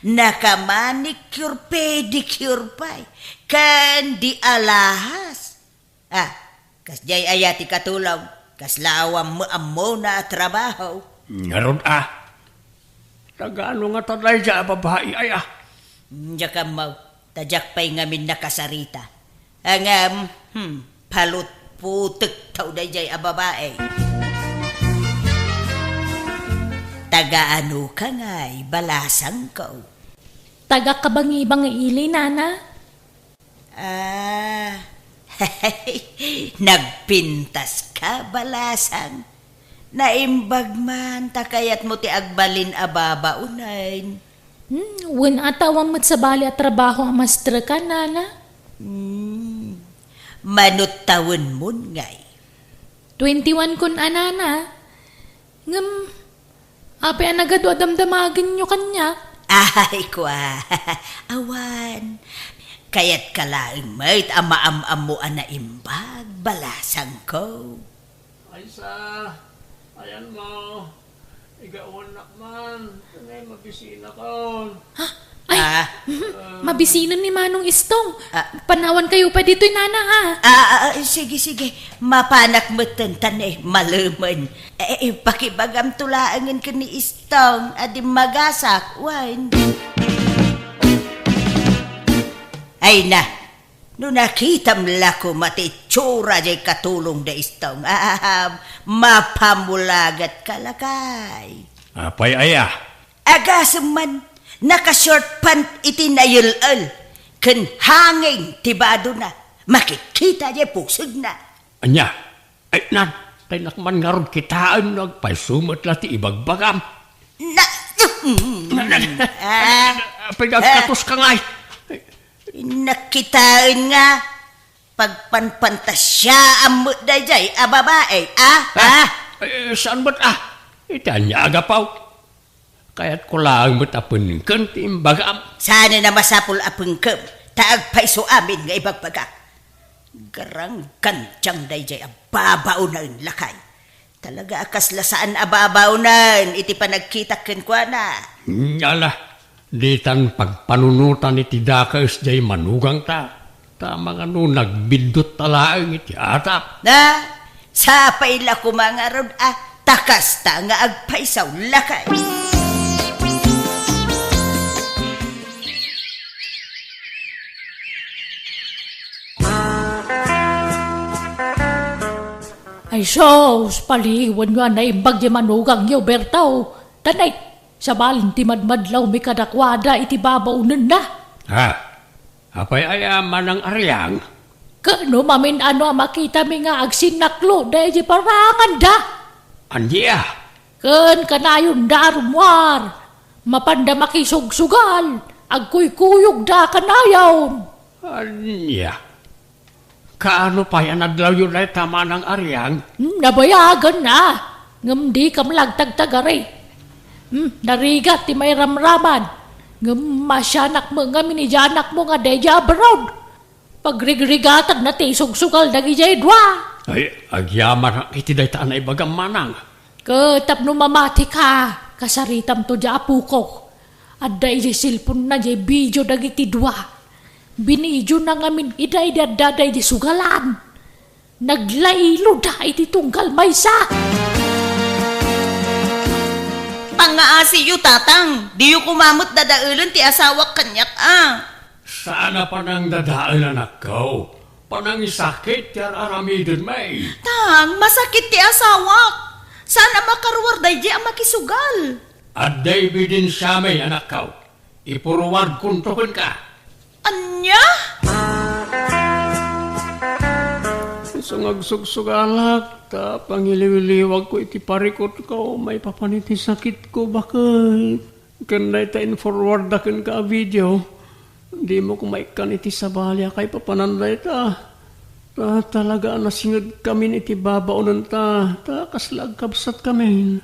Nakamanicure, pedicure pay. Ken di alahas. Ah, kasdiay aya ti katulong? Kasla awan met ammona a trabaho? Ngarud a. Taga ano ngata daydiay a babai aya? Diak ammo, ta diak pay ngamin nakasarita. Ngem, hmm, palutputek taw daydiay a babai. Taga ano ka ngay, balasangko? Taga Kabangibangi ili, nana. Ah, nagpintas ka, balasang. Naimbag man, ta kayatmo ti agbalin a babaonen. Hmm, wen a ta awan met sabali a trabaho a maestro ka, nana? Hmm, mano tawenmon ngay? Twenty-one kon a, nana. Ngem, apay a nagadu a damdamagenyo kaniak? Ay, kua. Awan. Kayatka laeng met a maam-ammo a naimbag, balasangko. Ay sa, ayan mo. Igawannak man. Anay, mabisinakon. Ha? Ay, ah, mabisinen ni Manong Istong. Ah. Panawankayo pay ditoy, nana, ha? Ah, ah, ah, sige, sige. Mapanak metten, ta ne, malemen. Eh, eh, pakibagamto laengen ken ni Istong a dimmagasak, wen. Ay na, no nakitam la koma ti itsura jay katulong da Istong, ah, mapamulagat ka lakay. Apay aya? Agasem man, naka-short pant iti nayel-el, ken hanging ti badona, makitkita jay pusegna. Ania? Ay, nan, tay nakman ngarud kitaen no agpayso met la ti ibagbagam. Na, na, na, ah, apay nga agkatos ka ngay? Nakitaen nga pagpanpantasiaam met daydiay a babai, ah? Ah, ah? Eh, saan met, ah? Iti ania a gapu? Kayatko laeng met a pengken ti imbagam. Saanen a masapul a pengkem, ta agpayso amin nga ibagbagak. Garanggantiang daydiay a babaonen, lakay. Talaga a kasla saan a babaonen iti panagkitak kenkuana. Ala, ditan pagpanunotan iti dakes jay manugangta. Ta mangano nagbiddut ta laeng iti atap. Na, sapay la koma ngarud a ta kasta nga agpayso, lakay. Ay sus, paliwanyo a naimbag ti manugangyo, Berto. Tanay, sabalen ti madmadlawmi kadakuada iti babaonenna. Ha? Apay aya, Manang Ariang? Ket no mamin-ano a makitami nga agsinnaklo daydi paranganda. Ania? Ken kanayonda a rummuar, mapanda makisugsugal, agkuykuyogda kanayon. Ania? Kaano pay a nadlawyo dayta, Manang Ariang? Hmm, nabayaganna, ngem dikam la agtagtagari. Hmm, narigat ti mairamraman, ngem masianak met ngamin idiay anakmo nga daydiay abroad. Pagrigrigatanna ti isugsugal dagidiay dua. Ay, agyamanak iti dayta a naibagam, Manang. Ket tapno mamatika, kasaritamto diay apokok. Adda idiay cellphone-na diay video dagiti dua. Binidiona ngamin ida idi addada idiay sugalan. Naglailoda iti tunggal maysa. Nga asiyo, tatang, diyo koma met dadaelen ti asawak kaniak a. Saan a panangdadael, anakko. Panangisakit ti ar-aramidem, may. Tang, masakit ti asawak. Saan a makaruar daydiay a makisugal. Adda ebidensiami, anakko. Ipuruardkonto kenka. Ania? Isu nga agsugsugalak, ta pangiliwliwagko iti parikutko maipapan iti sakitko, baket. Ken dayta in-forwardda kenka a video, dimo koma ikkan iti sabali a kaipapanan dayta. Ta talaga a nasingedkamin iti babaonenta, ta kasla agkabsatkamin.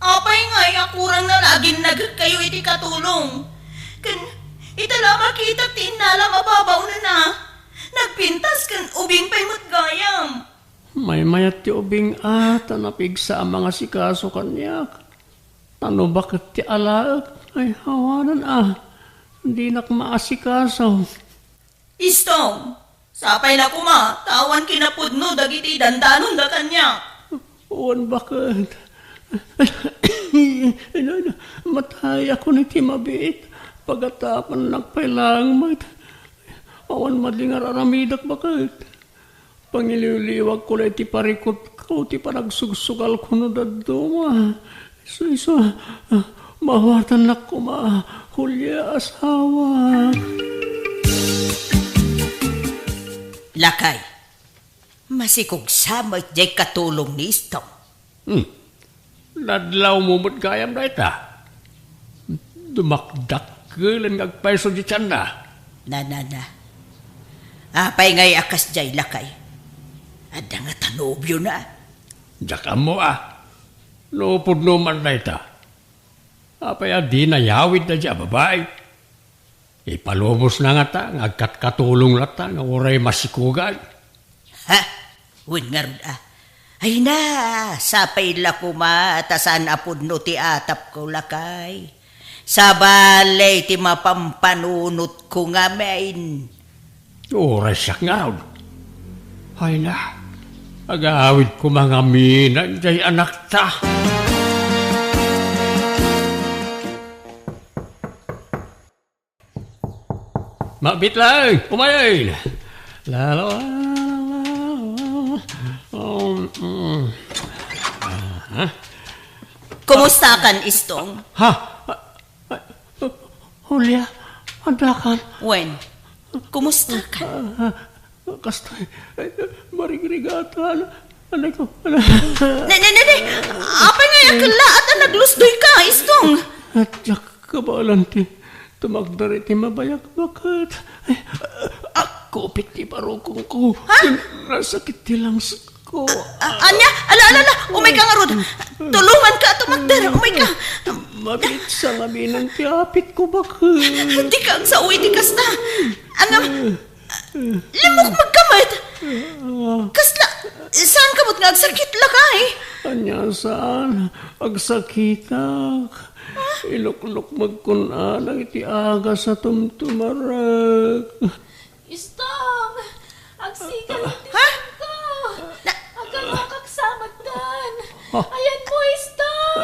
Apay ngay a kurangna a ginnagekkayo iti katulong? Ken ita la a makitak ti innalam a babaonenna, nagpintas ken ubing pay met gayam. Maymayat ti ubing a, ta napigsa a mangasikaso kaniak. Ta no baket ti alaek, ay awanan a, dinak maasikaso. Istong, sapay la koma, ta awan kinapudno dagiti dandanonda kaniak. Wen, baket. Ina, ina, matayakon iti mabiit. Pagatapannak pay laeng met. Awan madingar aramidek, baket. Pangiliwliwagko la iti parikutko ti panagsugsugalko no dadduma. Isu, isu, ah, mawatannak koma, Julia, asawa. Lakay, masikog sa met jay katulong ni Istong. Hmm. Nadlawmo met gayam dayta. Dumakdakkel nga agpayso ti tianna. Na, na, na. Apay ngay a kasdiay, lakay? Adda ngata nobiona? Diak ammo a. No pudno man dayta. Apay a dina yawid daydiay a babai? Ipalubosna ngata nga agkatkatulong latta nga uray masikugan. Ha? Wen ngarud a. Ay na, sapay la koma ta saan a pudno ti atapko, lakay. Sabali ti mapampanunotko ngamin. Uray siak ngarud. Ay na, agawid koma ngamin jay anakta. Mabit laeng, umayen. La, la, la, la, la. Um, mm. Aha. Kumustakan, Istong? Ha? Ay, Julia, addakan? Wen, kumustakan? Ah, ah, kastoy, ay, marigrigatan. Anay ko, anay. Ne, ne, ne, ne. Apay nga yakellaat a naglusdoyka, Istong? At diak kabaelan ti tumakder iti mabayag, baket. Ay, akkupit ti barukongko. Ha? Ken nasakit ti langsetko. A-, ania? Ala, ala, ala. Umayka ngarud. Tulonganka a tumakder. Umayka. Mabiit sa ngamin ti apitko, baket. Dika agsao iti kasta. Ngem, limmukmegka met. Kasla, saanka met nga agsakit, lakay? Ania saan? Agsakitak. Iluklukmegkon a dagiti agas a tumtumarek. Istong! Agsikan ti Ha? Tito! Na- Agawakak sa matdan! Ah. Ayan mo, Istong!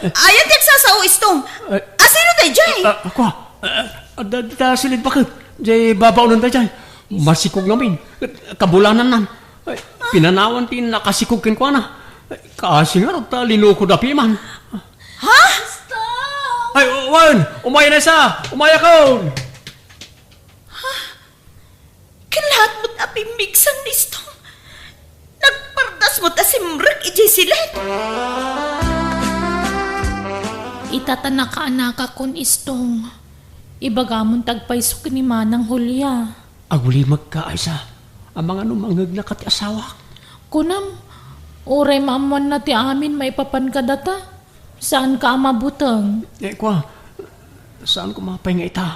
Ayan ti agsasao, Istong! Ay. Asino daydiay? Ah, ako, ah, adda dita silid, baket. Jay babaonen daydiay. Masikog ngamin. Kabulanannan. Ay, pinanawan ti nakasikog kenkuana. Ay, kaasi ngarud ta linukoda piman. Ha? Istong! Ay, wen, umayakon. Umayakon! Ken laat met a pimmigsan ni Istong, nagpardas met a simrek idiay silet. Ita ta nakaanakakon, Istong. Ibagamon ti agpayso ken ni Manang Julia. Agulimekka, Aiza. Amangan no mangngegnaka ti asawak. Kunam, uray maammoanna ti amin maipapan kadata, saanka a mabuteng. Eh, kua, saan koma pay nga ita.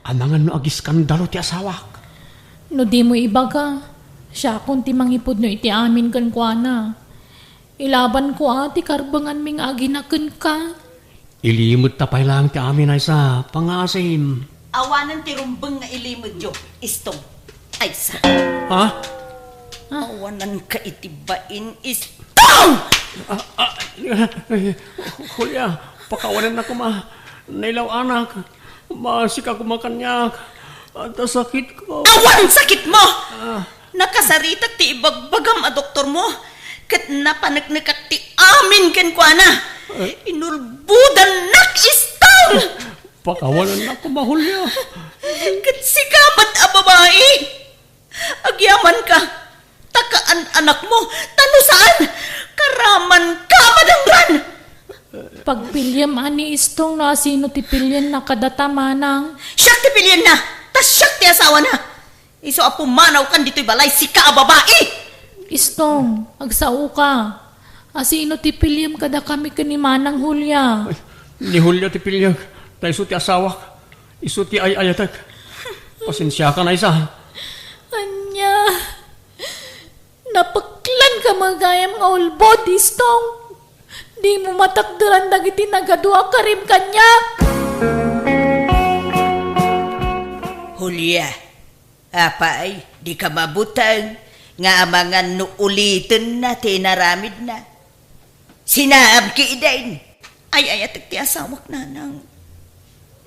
Amangan no agiskandalo ti asawak. No dimo ibaga, siakon ti mangipudno iti amin kenkuana. Ilabanko a ti karbenganmi nga agina kenka. Ilimedta pay laeng ti amin, Aiza, pangngaasim. Awanen ti rumbeng nga ilimedyo, Istong. Aiza. Ha? Ah. Awananka iti bain, Istong! Ah, ah, eh, Julia, Pakawanennak koma, nailaw-anak. Maasika koma kaniak. Adda sakitko. Awan sakitmo! Ah. Nakasaritak ti ibagbagam a doktormo, ket napaneknekak ti amin kenkuana. Eh? Inulbodannak, Istong! Pakawanennak koma, Julia. Ket sika met a babai, agyamanka, ta kaan-anakmo, ta no saan, karamanka a madangran! Pagpiliem a ni Istong no asino ti pilienna kadata, manang. Siak ti pilienna, ta siak ti asawana. Isu a pumanawkan ditoy balay, sika a babai! Istong, agsaoka. Asino ti piliem kadakami ken ni Manang Julia? Ay, ni Julia ti piliek, ta isu ti asawak, isu ti ay-ayatek. Pasensiakan, Aisa. Ania? Napeklan ka met gayam nga ulbod, Istong. Dimo matakderan dagiti nagadua a karim kaniak. Julia, apay, dika mabuteng nga amangan no ulitenna ti inaramidna. Sinaam ketdin. Ay-ayatek ti asawak, nanang.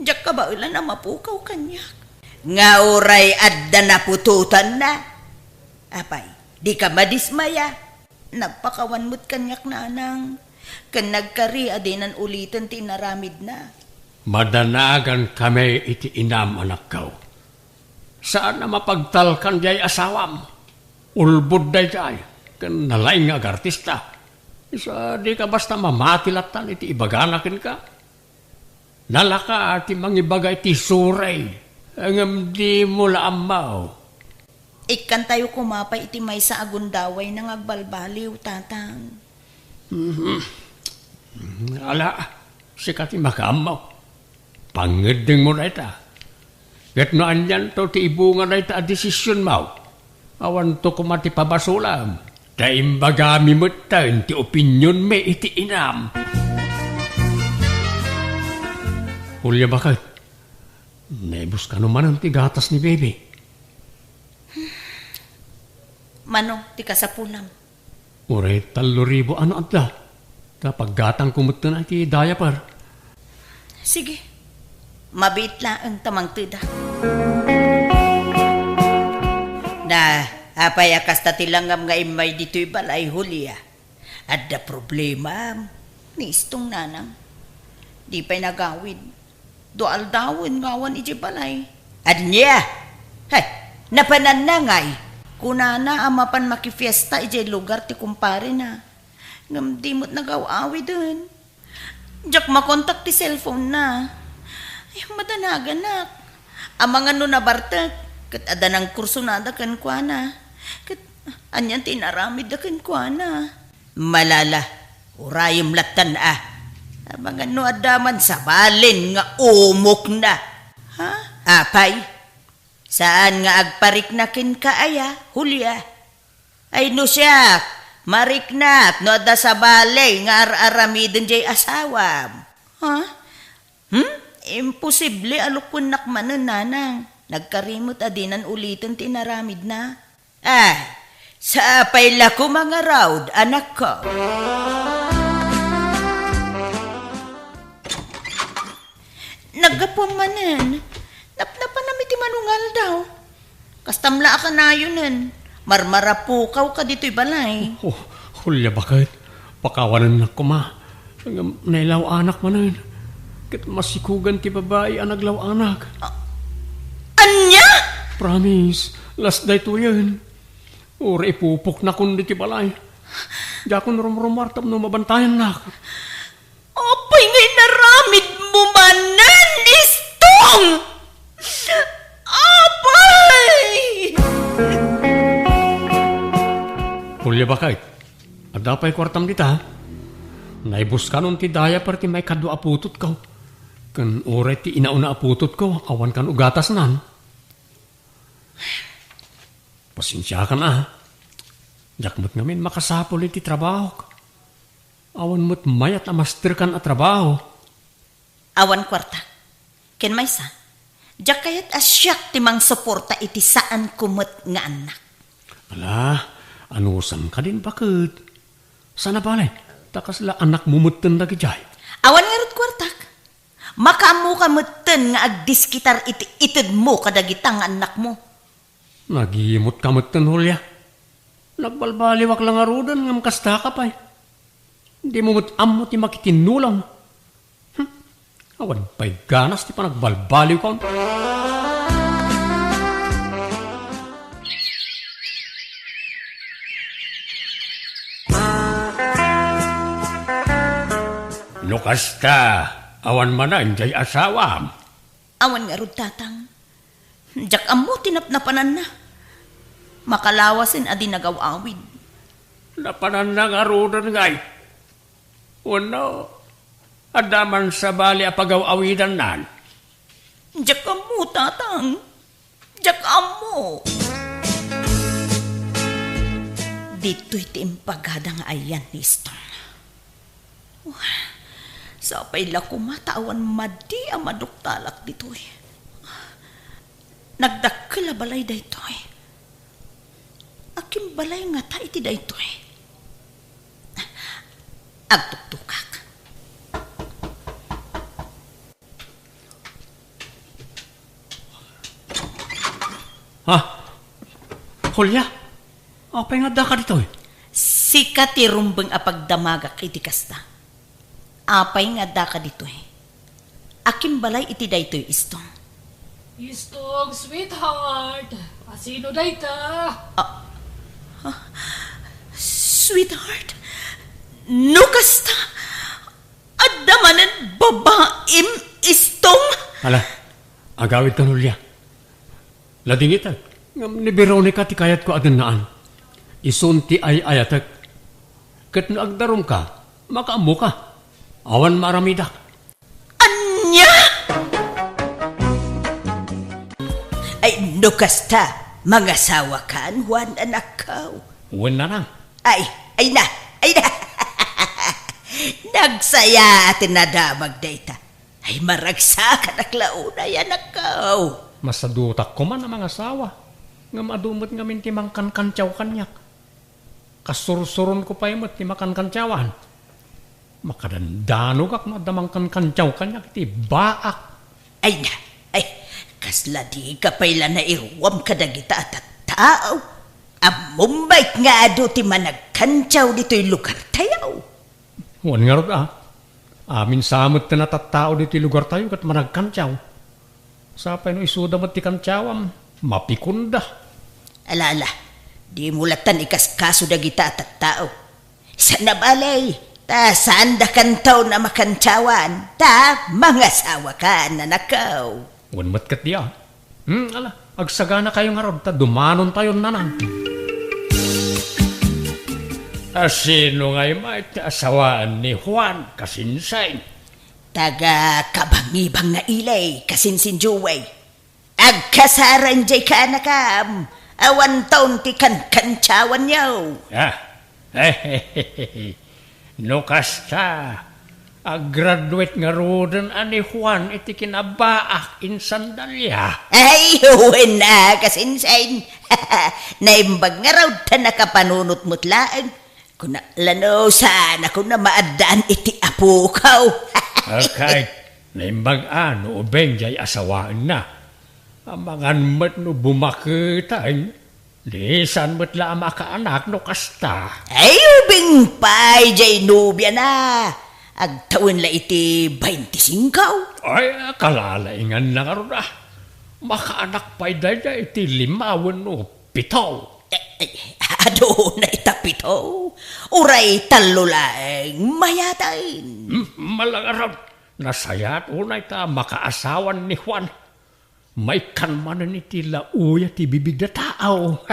Diak kabaelan a mapukaw kaniak. Nga uray adda naputotanna. Apay, dika madismaya. Nagpakawan met kaniak, nanang. Ken nagkari a dinan uliten ti inaramidna. Madanagankami iti inam, anakko. Saan a mapagtalkan diay asawam. Ulbod daydiay, ken nalaing nga agartista. Isu a dika basta mamati lattan iti ibagana kenka. Nalaka ti mangibaga iti suray, ngem dimo la ammo. Ikkantayo koma pay iti maysa a gundawayna nga agbalbaliw, tatang. Mhm. Ala, sika ti makaammo. Pangngeddengmo dayta. Ket no anianto ti ibunga dayta a desisionmo, awanto koma ti pabasolam. Ta imbagami metten ti opinionmi iti inam. Julia, baket, naibus kano manen ti gatas ni Baby? Mano ti kasapulam? Uray tallo ribu a no adda. Ta paggatangko metten iti diaper. Sige. Mabiit laeng ta mangtedak. Na, apay a kasta ti langam nga immay ditoy balay, Julia? Adda problema ni Istong, nanang. Di pay nagawid. Dua aldawen nga awan idiay balay. Ania? Hay, napananna ngay. Kunana a mapan makifiesta idiay lugar ti kumparena. Ngem di met nagaw-awiden. Diak makontak ti cellphone-na. Ay, madanaganak. Amangan no nabartek, ket adda nangkursunada kenkuana. Ket anian ti inaramidda kenkuana? Malala, urayem lattan a. Amangan no adda man sabalen nga umokna. Ha? Apay, saan nga agparikna kenka aya, Julia? Ay no siak, mariknak no adda sabali nga ar-aramiden diay asawam. Ha? Hmm? Imposible a lukuennak manen, nanang. Nagkari met a dinan uliten ti inaramidna. Ay, sapay la koma ngarud, anakko. Naggapuam manen. Napnapanam iti mano nga aldaw. Kastam la a kanayonen. Marmarapukawka ditoy balay. Oh, Julia, baket. Pakawanennak koma. Ngem nailaw-anak manen. Ket masikogan ti babai a naglaw-anak. A-, ania? Promise, last daytoyen. Uray ipupoknakon ditoy balay. Diakon rumrumuar tapno mabantayannak. Apay nga inaramidmo manen, Istong? Apay! Julia, baket, adda pay kuartam dita? Naibuskanon ti diaper ti maikadua a putotko. Ken uray ti inauna a putotko, awan kan ugatasnan. Pasensiakan a. Diak met ngamin makasapul iti trabahok. Awan met mayat a masterkan a trabaho. Awan kuarta. Ken maysa, diak kayat a siak ti mangsuporta iti saanko met nga annak. Ala, anusanka din, baket. Saan a bale, ta kasla anakmo metten dagidiay. Awan ngarud kuartak. Makaammoka metten nga agdiskitar iti itedmo kadagita nga annakmo. Nagimmotka metten, Julia. Nagbalbaliwak la ngaruden ngem kastaka pay. Dimo met ammo ti makitinnulam. Hmm. Awan pay ganas ti panagbalbaliwkon. No kasta, awan manen jay asawam? Awan ngarud, Tatang. Diak ammo ti napnapananna. Makalawasen a di nagaw-awid. Napananna ngaruden ngay? Wenno, adda man sabali a pagaw-awidannan? Diak ammo, Tatang. Diak ammo. Ditoy ti impagada nga ayan ni Stone. Wah, sapay la koma ta awan madi a maduktalak ditoy. Nagdakkel a balay daytoy. Akimbalay ngata iti daytoy? Agtuktukak. Ha? Julia? Apay nga addaka ditoy? Sika ti rumbeng a pagdamagak iti kasta. Apay nga addaka ditoy? Akimbalay iti daytoy, Istong? Istong, sweetheart. Asino dayta? Ah, ah, sweetheart? No kasta, adda manen babaim, Istong? Ala, agawidkan, Julia. Ladingitek, ngem ni Veronica ti kayatko a dennaan. Isun ti ay-ayatek. Ket no agdarumka, makaammoka. Awan maaramidak. Ania? Ay, no kasta, mangasawakan, Juan, anakko? Wen, nanang. Ay, ay na, ay na. Nagsaya ti nadamag dayta. Ay, maragsakanak la unay, anakko. Masadutak koman a mangasawa. Ngem adu met ngamin ti mangkankantsaw kaniak. Kasursuronko pay met ti makankantsawan. Makadandanogak no adda mangkankantsaw kaniak iti baak. Ay na, ay, kasla dika pay la nairuam kadagita a tattao. Ammom met nga adu ti managkantsaw ditoy lugartayo. Wen ngarud a, amin sa met ti natattao ditoy lugartayo ket managkantsaw. Sapay no isuda met ti kantsawam, mapikonda. Ala, ala, dimo lattan ikaskaso dagita a tattao. Saan a bale, ta saanda kantaw a makantsawan, ta mangasawakan, anakko. Wen met ket dia. Hmm, ala, agsaganakayo ngarud ta dumanontayon, nanang. Asino ngay met ti asawaan ni Juan, kasinsin? Taga Kabangibang nga Ilay, kasinsin Joey. Agkasaran jay kaanakam, awan taon ti kankantsawanyo. Ah, no kasta, aggraduate ngaruden a ni Juan iti kinabaak insan Dalia. Ay, wen a, kasinsin. Naimbag ngarud ta nakapanunot met laeng. Kuna la no saan a kuna maaddaan iti apoko. Okay, naimbag a no ubing jay asawaenna. Amangan met no bumaketeng. Di saan met la a makaanak no kasta. Ay, ubing pay jay nobiana. Agtawen la iti baintisingko. Ay, kalalainganna ngarud a. Makaanak pay dayta iti lima wenno pito. Eh, eh, aduna ita pito. Uray tallo laeng mayaten. Hmm, malangarod. Nasayaat unay ta makaasawan ni Juan. Maikkan manen iti la uya ti bibig a tao.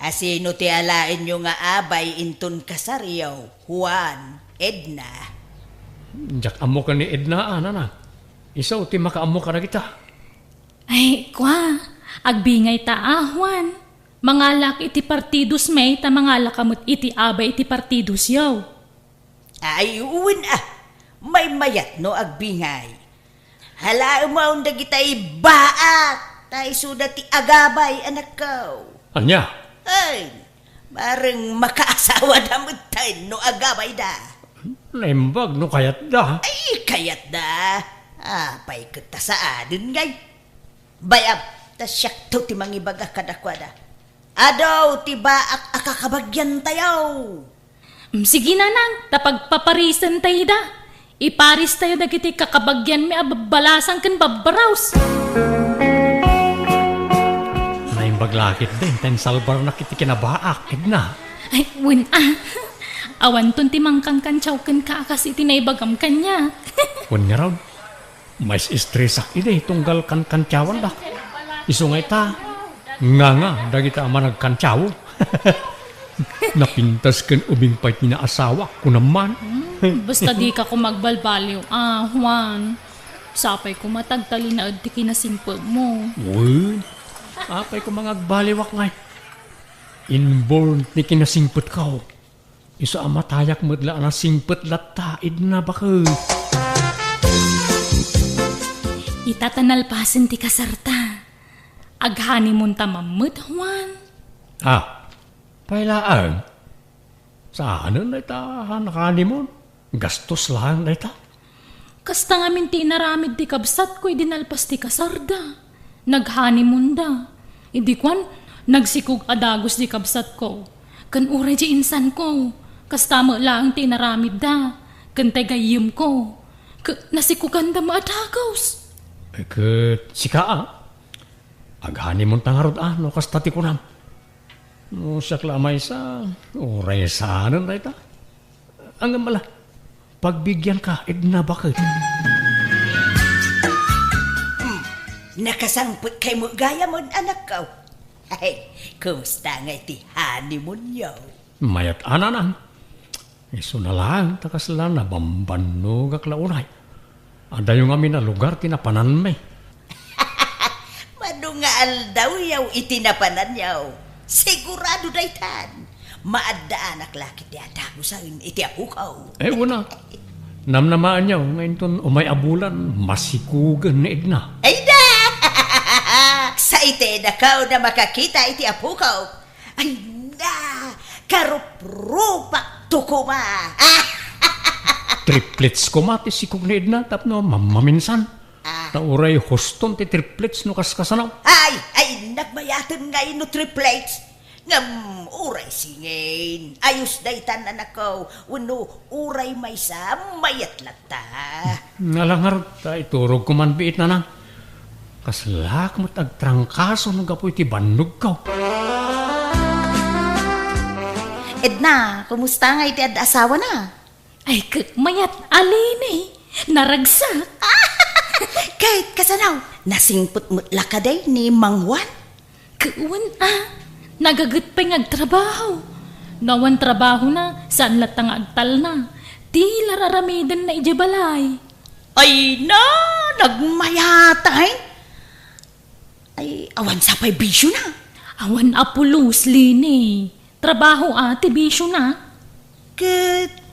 Asino ti alaenyo nga abay inton kasaryo, Juan, Edna? Diak ammo ken ni Edna, a, nana. Isu ti makaammo kadagita. Ay, kua, agbingay ta a, Juan. Mangalak iti partidos mi, ta mangalaka met iti abay iti partidosyo. Ay, wen a, maymayat no agbingay. Halaem dagitay baak, ta isuda ti agabay, anakko. Ania? Ay, Parang makaasawada metten no agabayda. Naimbag no kayatda. Ay, kayatda. Apay ket ta saanen ngay? Bayam, ta siakto ti mangibaga kadakuada. Adu ti baak a kakabagiantayo. Mm, sige, nanang, ta pagpaparisen tayo da. Iparis tayo dagiti kakabagianmi a babbalasang ken babbaraos. Naimbag la ketdi, ta insalbarnak iti kinabaak, Edna. Ay, wen a. Awanton ti mangkankantiaw kenka a kas iti naibagam kaniak. Wen ngarud, mais-estresak idi tunggal kankantiawandak. Isu nga ita, nganga dagita a managkantiaw. Napintas ken ubing pay ti naasawak, kunam man. Hmm, basta dika koma agbalbaliw, a, Juan. Sapay koma ta agtalinaed ti kinasingpetmo. Wen, apay koma nga agbaliwak ngay? Inborn ti kinasingpetko. Isu a matayak met la a nasingpet latta, Edna, baket. Ita ta nalpasen ti kasarta. Aghoneymoonta man met, Juan. A, pay laeng? Saanen dayta a nag-honeymoon? Gastos laeng dayta. Kasta ngamin ti inaramid ti kabsatko idi nalpas ti kasarda. Nag-honeymoonda. Idi kuan, nagsikog a dagus ti kabsatko. Ken uray ti insanko, kasta met laeng ti inaramidda. Ken ti gayyemko, ke-, nasikoganda met a dagus. E, ket sika a? Aghoneymoonta ngarud a, no kasta ti kunam. No siak la a maysa, uray saanen dayta. Ngem ala, pagbigianka, Edna, baket. Hmm, nakasangpetkay met gayam, anakko. Ay, kumusta ngay ti honeymoonyo? Mayat a, nanang. Isuna laeng ta kasla nabambannogak la unay. Adayo ngamin a lugar ti napananmi. Mano nga aldawyo iti napananyo. Sigurado daytan. Maaddaanak la ketdi a dagusen iti apoko. E, wen a. Namnamaenyo nga inton umay a bulan, masikogen ni Edna. Ay da! Excited ako a makakita iti apoko. Ay na, karuprupak to koma. Triplets koma ti sikog ni Edna tapno mam-, maminsan. Ah. Ta uray huston ti triplets no kaskasano. Ay, ay, nagmayaten ngay no triplets. Ngem uray singin. Ayos daytan, anakko. Wenno uray maysa, mayat latta. Ala ngarud, ta iturogko man biit, nanang. Kaslak met agtrangkaso no gapu iti bannogko. Edna, kumusta ngay ti adda asawana? Ay, ket mayat a, Leni. Naragsak. Ket kasano? Nasingpet met la kadi ni Mang Juan? Ket wen a, nagaget pay nga agtrabaho. No awan trabahona, saan latta nga agtalna. Ti la raramidenna idiay balay. Ay na, nagmayat a. Ay, awan sa pay bisiona. Awan a pulos, Leni. Trabaho a ti bisiona. Ket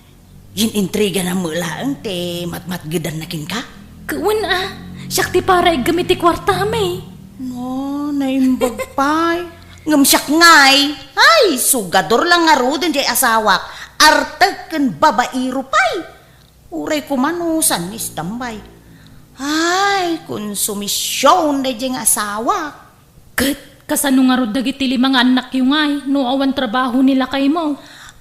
in-intrigana met laeng ti matmatgedanna kenka? Ket wen a, siak ti para iggem iti kuartami. No, naimbag pay. Ngem siak ngay, ay, sugador la ngaruden diay asawak. Arte ken babaero pay. Uray koma no saan istambay. Ay, konsumision daydiay nga asawak. Ket kasano ngarud dagiti lima nga annakyo ngay no awan trabaho ni lakaymo?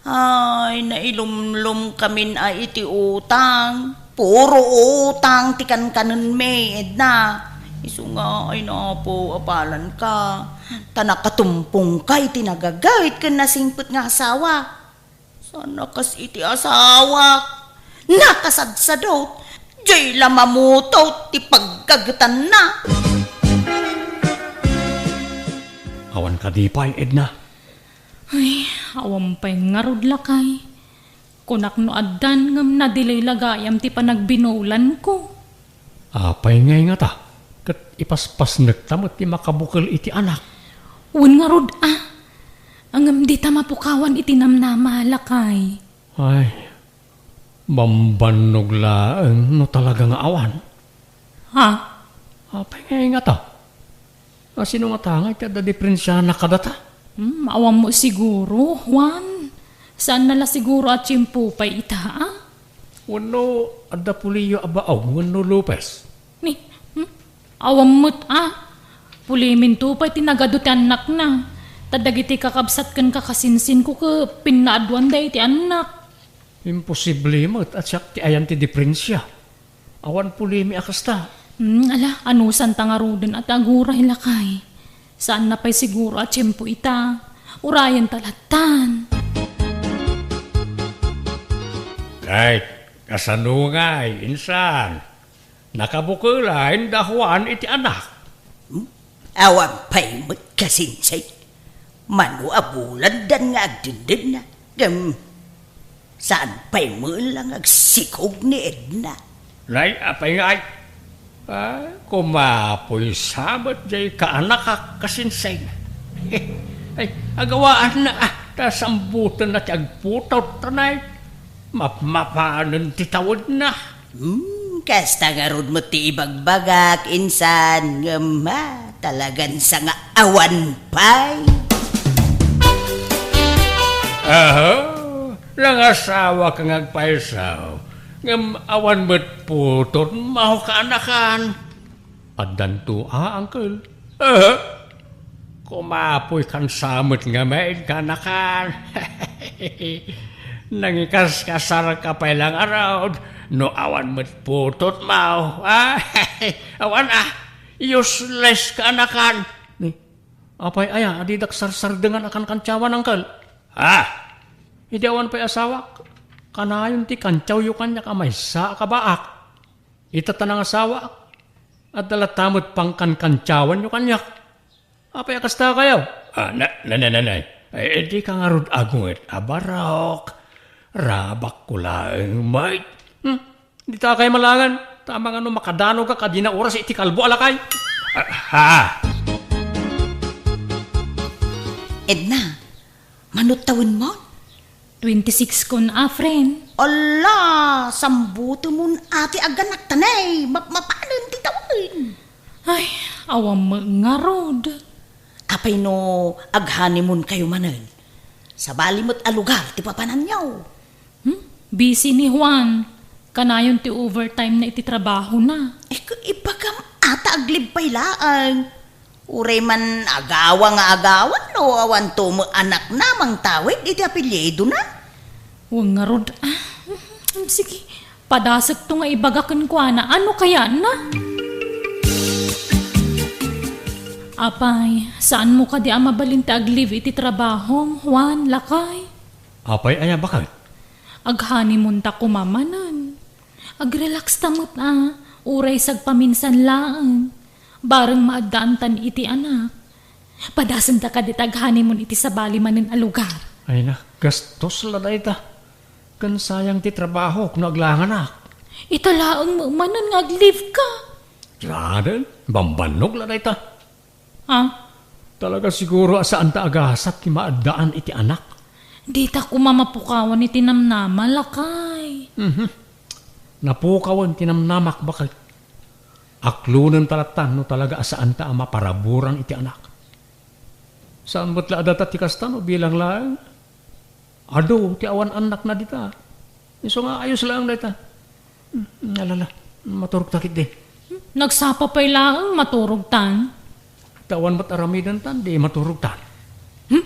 Ay, nailumlomkamin a iti utang. Puro utang ti kankanenmi, Edna. Isu nga, ay, napo, apalanka. Ta nakatumpongka iti nagaget ken nasingpet nga asawa. Saan a kas iti asawak. Nakasadsadot. Diay la mamutot ti paggagetanna. Awan kadi pay, Edna? Ay, awan pay ngarud, lakay. Kunak no addan ngem na-delay la gayam ti panagbinulanko. Apay ngay ngata? Ket ipaspasnekta met ti makabukel iti anak. Wen ngarud a. Ngem dita mapukawan iti namnama, lakay. Ay, bambannog laeng no talaga nga awan. Ha? Apay ngay ngata? A, sino ngata ngay ti adda diprensiana kadata? Hmm, awan mo siguro, Juan. Saan na la siguro a tiempo pay ita, a? Wenno adda puliyo a baog wenno Lopez? Ni, hmm? Awan met, a? Puliminto pay ti nagadu ti annakna. Ta dagiti kakabsat ken kakasinsinko ket pinnaaduanda iti annak. Imposible met a siak ti ayan ti diprensia. Awan pulimi a kasta. Hmm, ala, anusanta ngaruden a ti aguray, lakay. Saan na pay siguro a tiempo ita. Urayenta lattan. Kay, kasano ngay, insan? Nakabukelaen da Juan iti anak. Hmm? Awan pay met kasinsin. Mano a bulandan nga agdindinna. Ngem, saan pay met la nga agsikog ni Edna. Nay, apay ngay? Ay, kumapoy sa met jay kaanakak kasinsin. Ay, agawaan na, a, ta sambutenna ti agputot, tanay. Mapmapanen ti tawedna. Hmm, kasta ngarud met ti ibagbagak, insan, ngem, a, talagan sa nga awan pay. Aha, nangasawa ka nga agpayso, ngem awan met putot maw kaanakan. Addanto a, uncle? Aha. Kumapoy kan sa met ngamin kaanakan. Nangikaskasar ka pay la ngarud no awan met putot maw, a? Awan a, useless kaanakan. Ni, apay aya a didak sarsardengan a kankantsawan, uncle? A? Idi awan pay asawak, kanayon ti kantsawyo kaniak a maysa a kabaak. Ita ta nangasawaak, adda latta met pangkankantsawanyo kaniak. Apay a kasta kayo? A, na, na, na, na, na. Ay, dika ngarud agunget a barok. Rabakko laeng met. Hmm? Dita kay malangan, ta amangan no makadanog a kadina oras iti kalbo a lakay. A, ha? Edna, mano tawenmon? Twenty-six kon a, friend. Ala, sambutemon a ti aganakta, nay, mapmapanen ti tawen. Ay, awan met ngarud. Apay no ag-honeymoon kayo manen? Sabali met a lugar ti papananyo. Hmm? Busy ni Juan. Kanayon ti overtime na iti trabahona. Eh, ku-, ibagam a ta ag-leave pay laeng. Uray man agawa nga agawa no awanto met anakna mangtawid iti apelyidona. Wen ngarud, a. Sige, padasekto nga ibaga kenkuana. Ano kayatna? Apay, saanmo kadi a mabalin ti ag-leave iti trabahom, Juan, lakay? Apay aya, baket? Ag-honeymoon ta koma manen. Ag-relax ta met a, uray sagpaminsan laeng. Bareng maaddaantan iti anak. Padasenta kadi ti ag-honeymoon iti sabali manen a lugar. Ay na, gastos la dayta. Ken sayang ti trabahok no aglanganak. Ita laeng met manen nga ag-leave ka. Saanen, bambannog la dayta. A? Talaga siguro a saanta a gasat ti maaddaan iti anak. Dita koma mapukawan iti namnama, lakay. Mhm. Napukawen ti namnamak, baket. Aklonen ta lattan no talaga a saanta a maparaburan iti anak. Saan met la a data ti kasta no bilang laeng. Adu ti awan annakna dita. Isu nga ayos laeng dayta. Hmm, alala, maturog ta ketdi. Nagsapa pay laeng maturog tan. Ta awan met aramiden tan, di maturog tan. Hmm?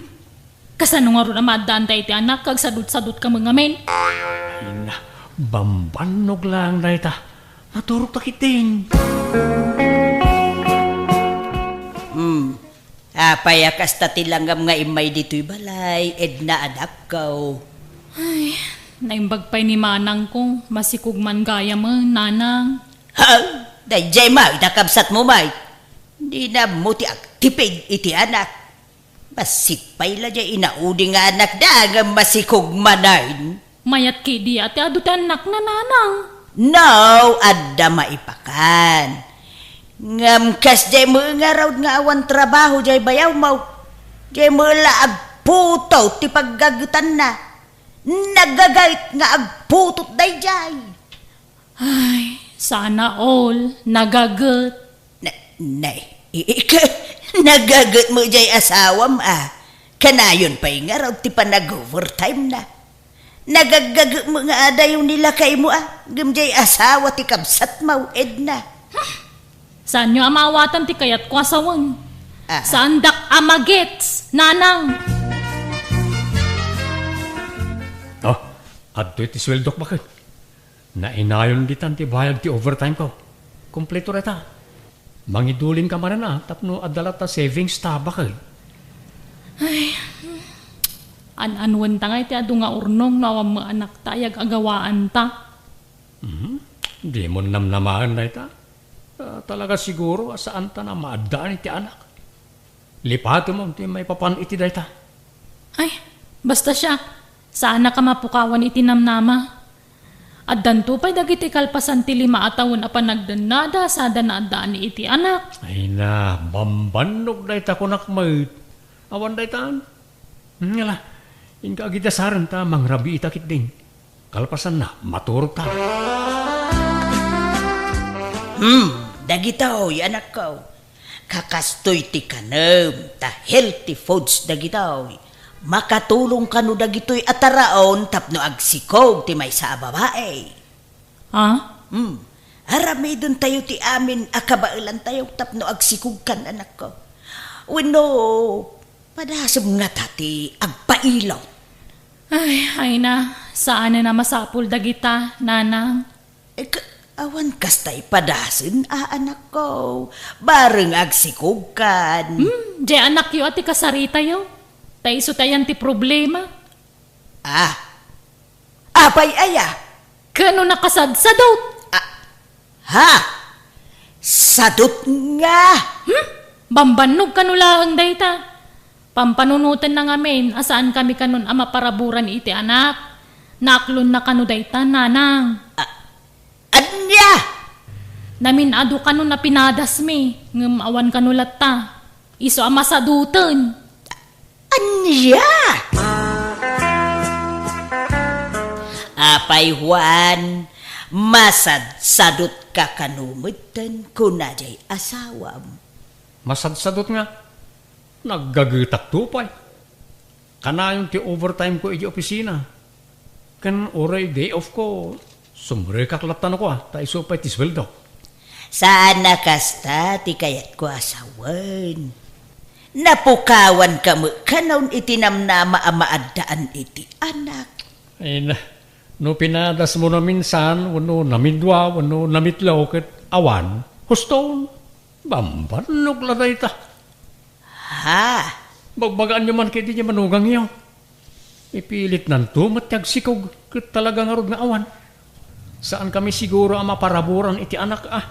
Kasano ngarud a maaddaan ta iti anak, kag sadut-sadut ka met ngamin? Ay na, bambannog laeng dayta. Maturog ta ketdin. Hmm. Apay a kasta ti langam nga immay ditoy balay, Edna a dakkaw? Ay, naimbag pay ni manangko, masikog man gayam, nanang. Ha? Daydiay met a kabsatmo met. Dina ammo ti agtipid iti anak. Bassit pay la diay inaudi nga anakda ngem masikog manen. Mayat ketdi a ti adu ti annakna, nanang. No, adda maipakan. Ngem kasdiay met ngarud nga awan trabaho diay bayawmo. Diay met la agputot ti paggagetanna. Nagagayt nga agputot daydiay. Ay, sana all nagaget. Na, nay, i-, ika, nagaget met diay asawam a. Kanayon pay ngarud ti panag-overtime na. Nagaggagem nga adayo ni lakaymo a, ngem diay asawa ti kabsatmo, Edna. Saanyo a maawatan ti kayatko a sawen. Ah, ah. Saandak a magets, nanang. Oh, adtoy ti sueldok, baket. Nainayon ditan ti bayad ti overtime ko. Kompleto dayta. Mangidulinka manen a tapno adda latta savings ta, baket. Ay, an-anuenta ngay ti adu nga urnong no awan met anakta ay ag-agawaanta. Mhm. Dimon namnamaen dayta. Ah, talaga siguro a saanta a maaddaan iti anak. Lipatem ti maipapan iti dayta. Ay, basta siak, saanak a mapukawan iti namnama. Addanto pay dagiti kalpasan ti lima a tawen a panagdennada sada naaddaan iti anak. Ay na, bambannog dayta, kunak met. Awan daytan. Hmm, ala, inka agidasaren ta mangrabiita ketdin. Kalpasanna, maturogta. Hmm, dagitoy, anakko. Kakastoy ti kanem ta healthy foods dagitoy. Makatulong kano dagitoy a taraon tapno agsikog ti maysa a babai. Ah? Hmm. Aramidentayo ti amin a kabaelantayo tapno agsikogkan, anakko. Wenno, padasem ngata ti agpailot. Ay, ay na, saanen a masapul dagita, nanang. Eh, ka-, awan kasta ipadasen a, anakko. Bareng agsikogkan. Hmm, diay anakyo a ti kasaritayo. Ta isu ti ayan ti problema. Ah. Apay aya? Ken no nakasadsadot. Ah. Ha? Sadot nga. Hmm? Bambannog kano laeng dayta. Pampanunotenna ngamin a saankami kanon a maparaburan iti anak. Naaklonna kano dayta, nanang. Ah, ania? Namin-adu kano a pinadasmi, ngem awan kano latta. Isu a masadoten. Ania? Apay, Juan, masadsadotka kano metten, kuna diay asawam. Masadsadot nga, naggagetakto pay. Kanayon ti overtime ko iti opisina. Ken uray day off ko, sumrekak latta no kua, ta isu pay ti sueldok. Saan a kasta ti kayatko a sawen. Napukawanka met kanon iti namnama a maaddaan iti anak. Ay na, no pinadasmo naminsan, wenno namidua, wenno namitlo, ket awan, huston, bambannog la dayta. Ha? Bagbagaanyo man ketdi diay manugangyo. Ipilitnanto met ti agsikog, ket talaga ngarud nga awan. Saankami siguro a maparaburan iti anak a.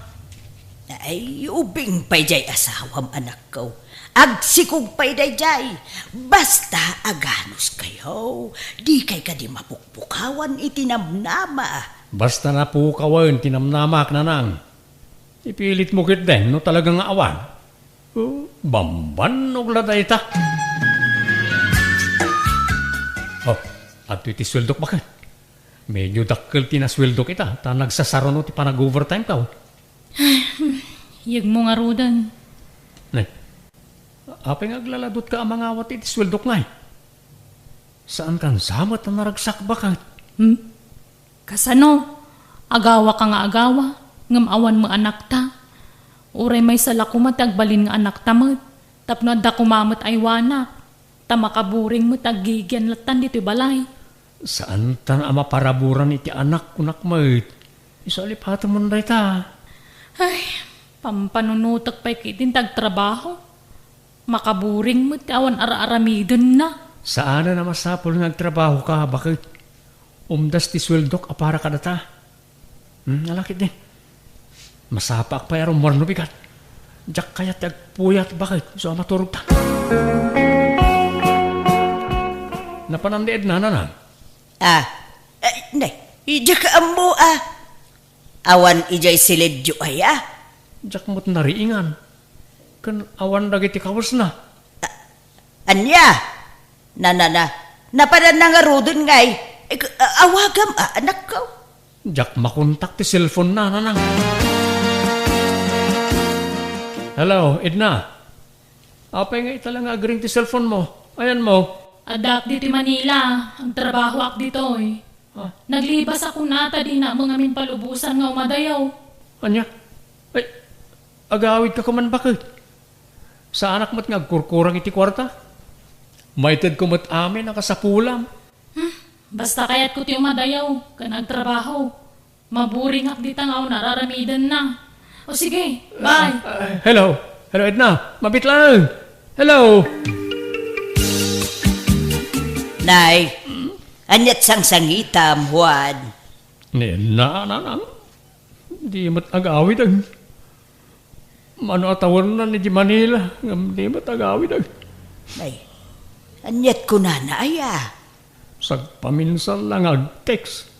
Ay, ubing pay diay asawam, anakko. Agsikog pay daydiay. Basta aganuskayo, dikay kadi mapukpukawan iti namnama. Basta napukawen ti namnamak, nanang. Ipilitmo ketdin no talaga nga awan. Oh, bambannog la dayta. Oh, adtoy ti sueldok, baket. Medyo dakkel ti nasueldok ita, ta nagsasaruno ti panag-overtime ko. Yegmo ngaruden. Nay, apay nga aglaladotka a mangawat iti sueldok ngay? Saankan sa met a naragsak, baket? Hmm? Kasano? Agawaka nga agawa, ngem awan met anakta. Uray maysa la koma ti agbalin nga anakta met, tapno adda koma met aywanak, ta makaburing met aggigian lattan ditoy balay. Saantan a maparaburan iti anak, kunak met. Isu a lipatemon dayta. Ay, pampanunotek pay ketdin ti agtrabaho. Makaburing met ti awan ar-aramidenna. Saanen a masapul nga agtrabahoka, baket? Umdas ti sueldok a para kadata. Hmm, ala ketdin. Masapaak pay a rummuar no bigat. Diak kayat ti agpuyat, baket, isu a maturogta. Napanan ni Edna, nanang? Ah, eh, ne, diak ammo, ah. Awan idiay silidyo aya? Diak met nariingan. Ken awan dagiti kawesna. A-, ania? Na, na, na, napadanna ngaruden ngay? Ik-, a-, awagam a, anakko. Diak makontak ti cellphone na, nanang. Hello, Edna. Apay nga ita la nga agring ti cellphone mo? Ayanmo? Addaak ditoy Manila, agtrabahoak ditoy. Ah. Naglibas a kuna ta dinak met ngamin palubosan nga umadayo. Ania? Ay, agawidka koma baket. Saanak met nga agkurkurang iti kuarta. Maitedko met amin a kasapulam. Hmm, basta kayatko ti umadayo ken agtrabaho. Maburingak dita nga awan ar-aramidenna. O sige, bye. Ah, ah, hello. Hello, Edna. Mabit lang. Hello. Nay, aniat sangsangitam, Juan? Ni Edna, nanang. Di met agawid, eh. Mano a tawennan idiay Manila, ngem di met agawid, eh. Nay, aniat kunana, aya? Sagpaminsan la nga ag-text.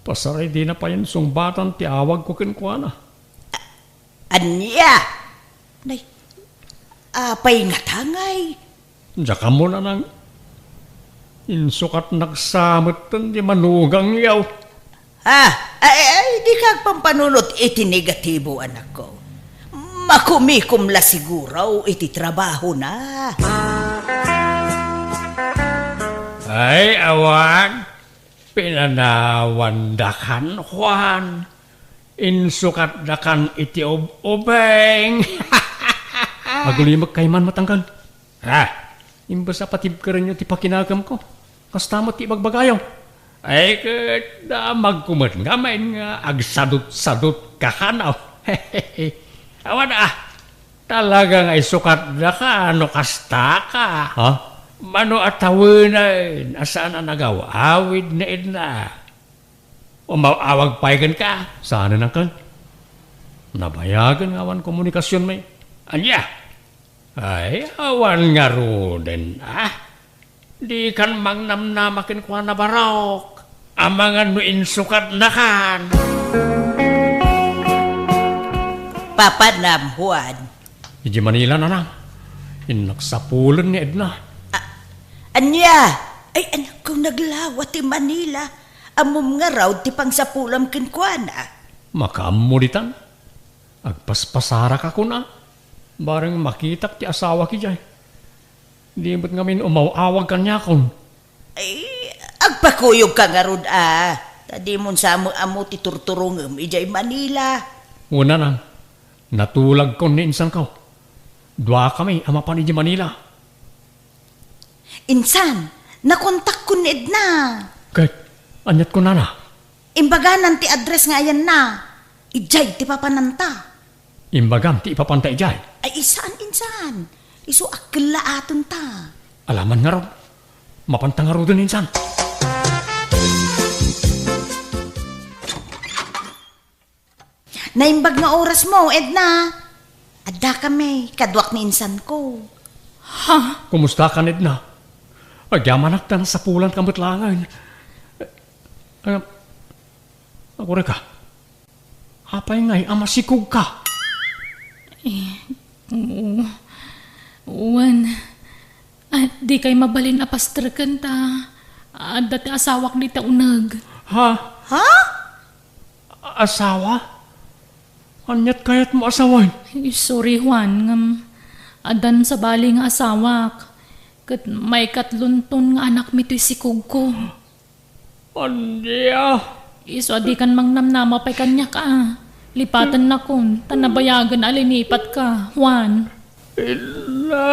Pasaray dina pay insungbatan ti awagko kenkuana. A-, ania? Nay, apay ngata ngay? Diak ammo, nanang. Insukatnak sa metten ti manugangyo. Ah, ay, ay, dika agpampanunot iti negatibo, anakko. Makumikom la siguro iti trabahona. Ay, awan. Pinanawandakan, Juan. Insukatdakan iti ub-ubing. Agulimek kayman met, angkel. Ha? Imbes a patibkerenyo ti pakinagamko, kasta met ti ibagbagayo. Ay, ket damagko met ngamin nga agsadutsadutka kano. Awan a, talaga nga isukatdaka no kastaka. Ha? Mano a tawenen a saan a nagaw-awid ni Edna? Umaw-awag pay kenka? Saanen, angkel. Nabayagen nga awan komunikasionmi. Ania? Ay, awan ngaruden, a? Dikan mangnamnama kenkuana, Barok. Amangan no insukatnakan. Papanam, Juan? Idiay Manila, nanang. Innak sapulen ni Edna. A-, ania? Ay, anakko, naglawa ti Manila. Ammom ngarud ti pangsapulam kenkuana? Makaammo ditan. Agpaspasarak a kuna. Bareng makitak ti asawak idiay. Di met ngamin umaw-awag kaniakon. Ay, agpakuyogka ngarud a, ta dimon sa met ammo ti turturongem idiay Manila. Wen, nanang, natulagkon ni insanko. Duakami a mapan idiay Manila. Insan, nakontakkon ni Edna. Ket, aniat kunana? Imbaganan ti address nga ayanna. Idiay ti papananta. Imbagam ti ipapanta idiay? Ay, saan, insan. Isu a kellaatenta. Alaman ngarud. Mapanta ngaruden, insan. Naimbag nga orasmo, Edna. Addakami, kaduak ni insanko. Ha? Kumustakan, Edna? Agyamanak ta nasapulanka met laengen. Ah, agurayka. Apay ngay a masikogka? Eh, oo. Wen, ah, dikay mabalin a pasterken ta adda ti asawak dita uneg. Ha? Ha? Asawa? Aniat kayatmo a sawen? Ay, sorry, Juan, ngem addan sabali nga asawak. Ket maikatlonton nga anakmi toy sikogko. Ania? Isu a dikan mangnamnama pay kaniak a. Lipatennakon, ta nabayagen a linipatka, Juan. Ina,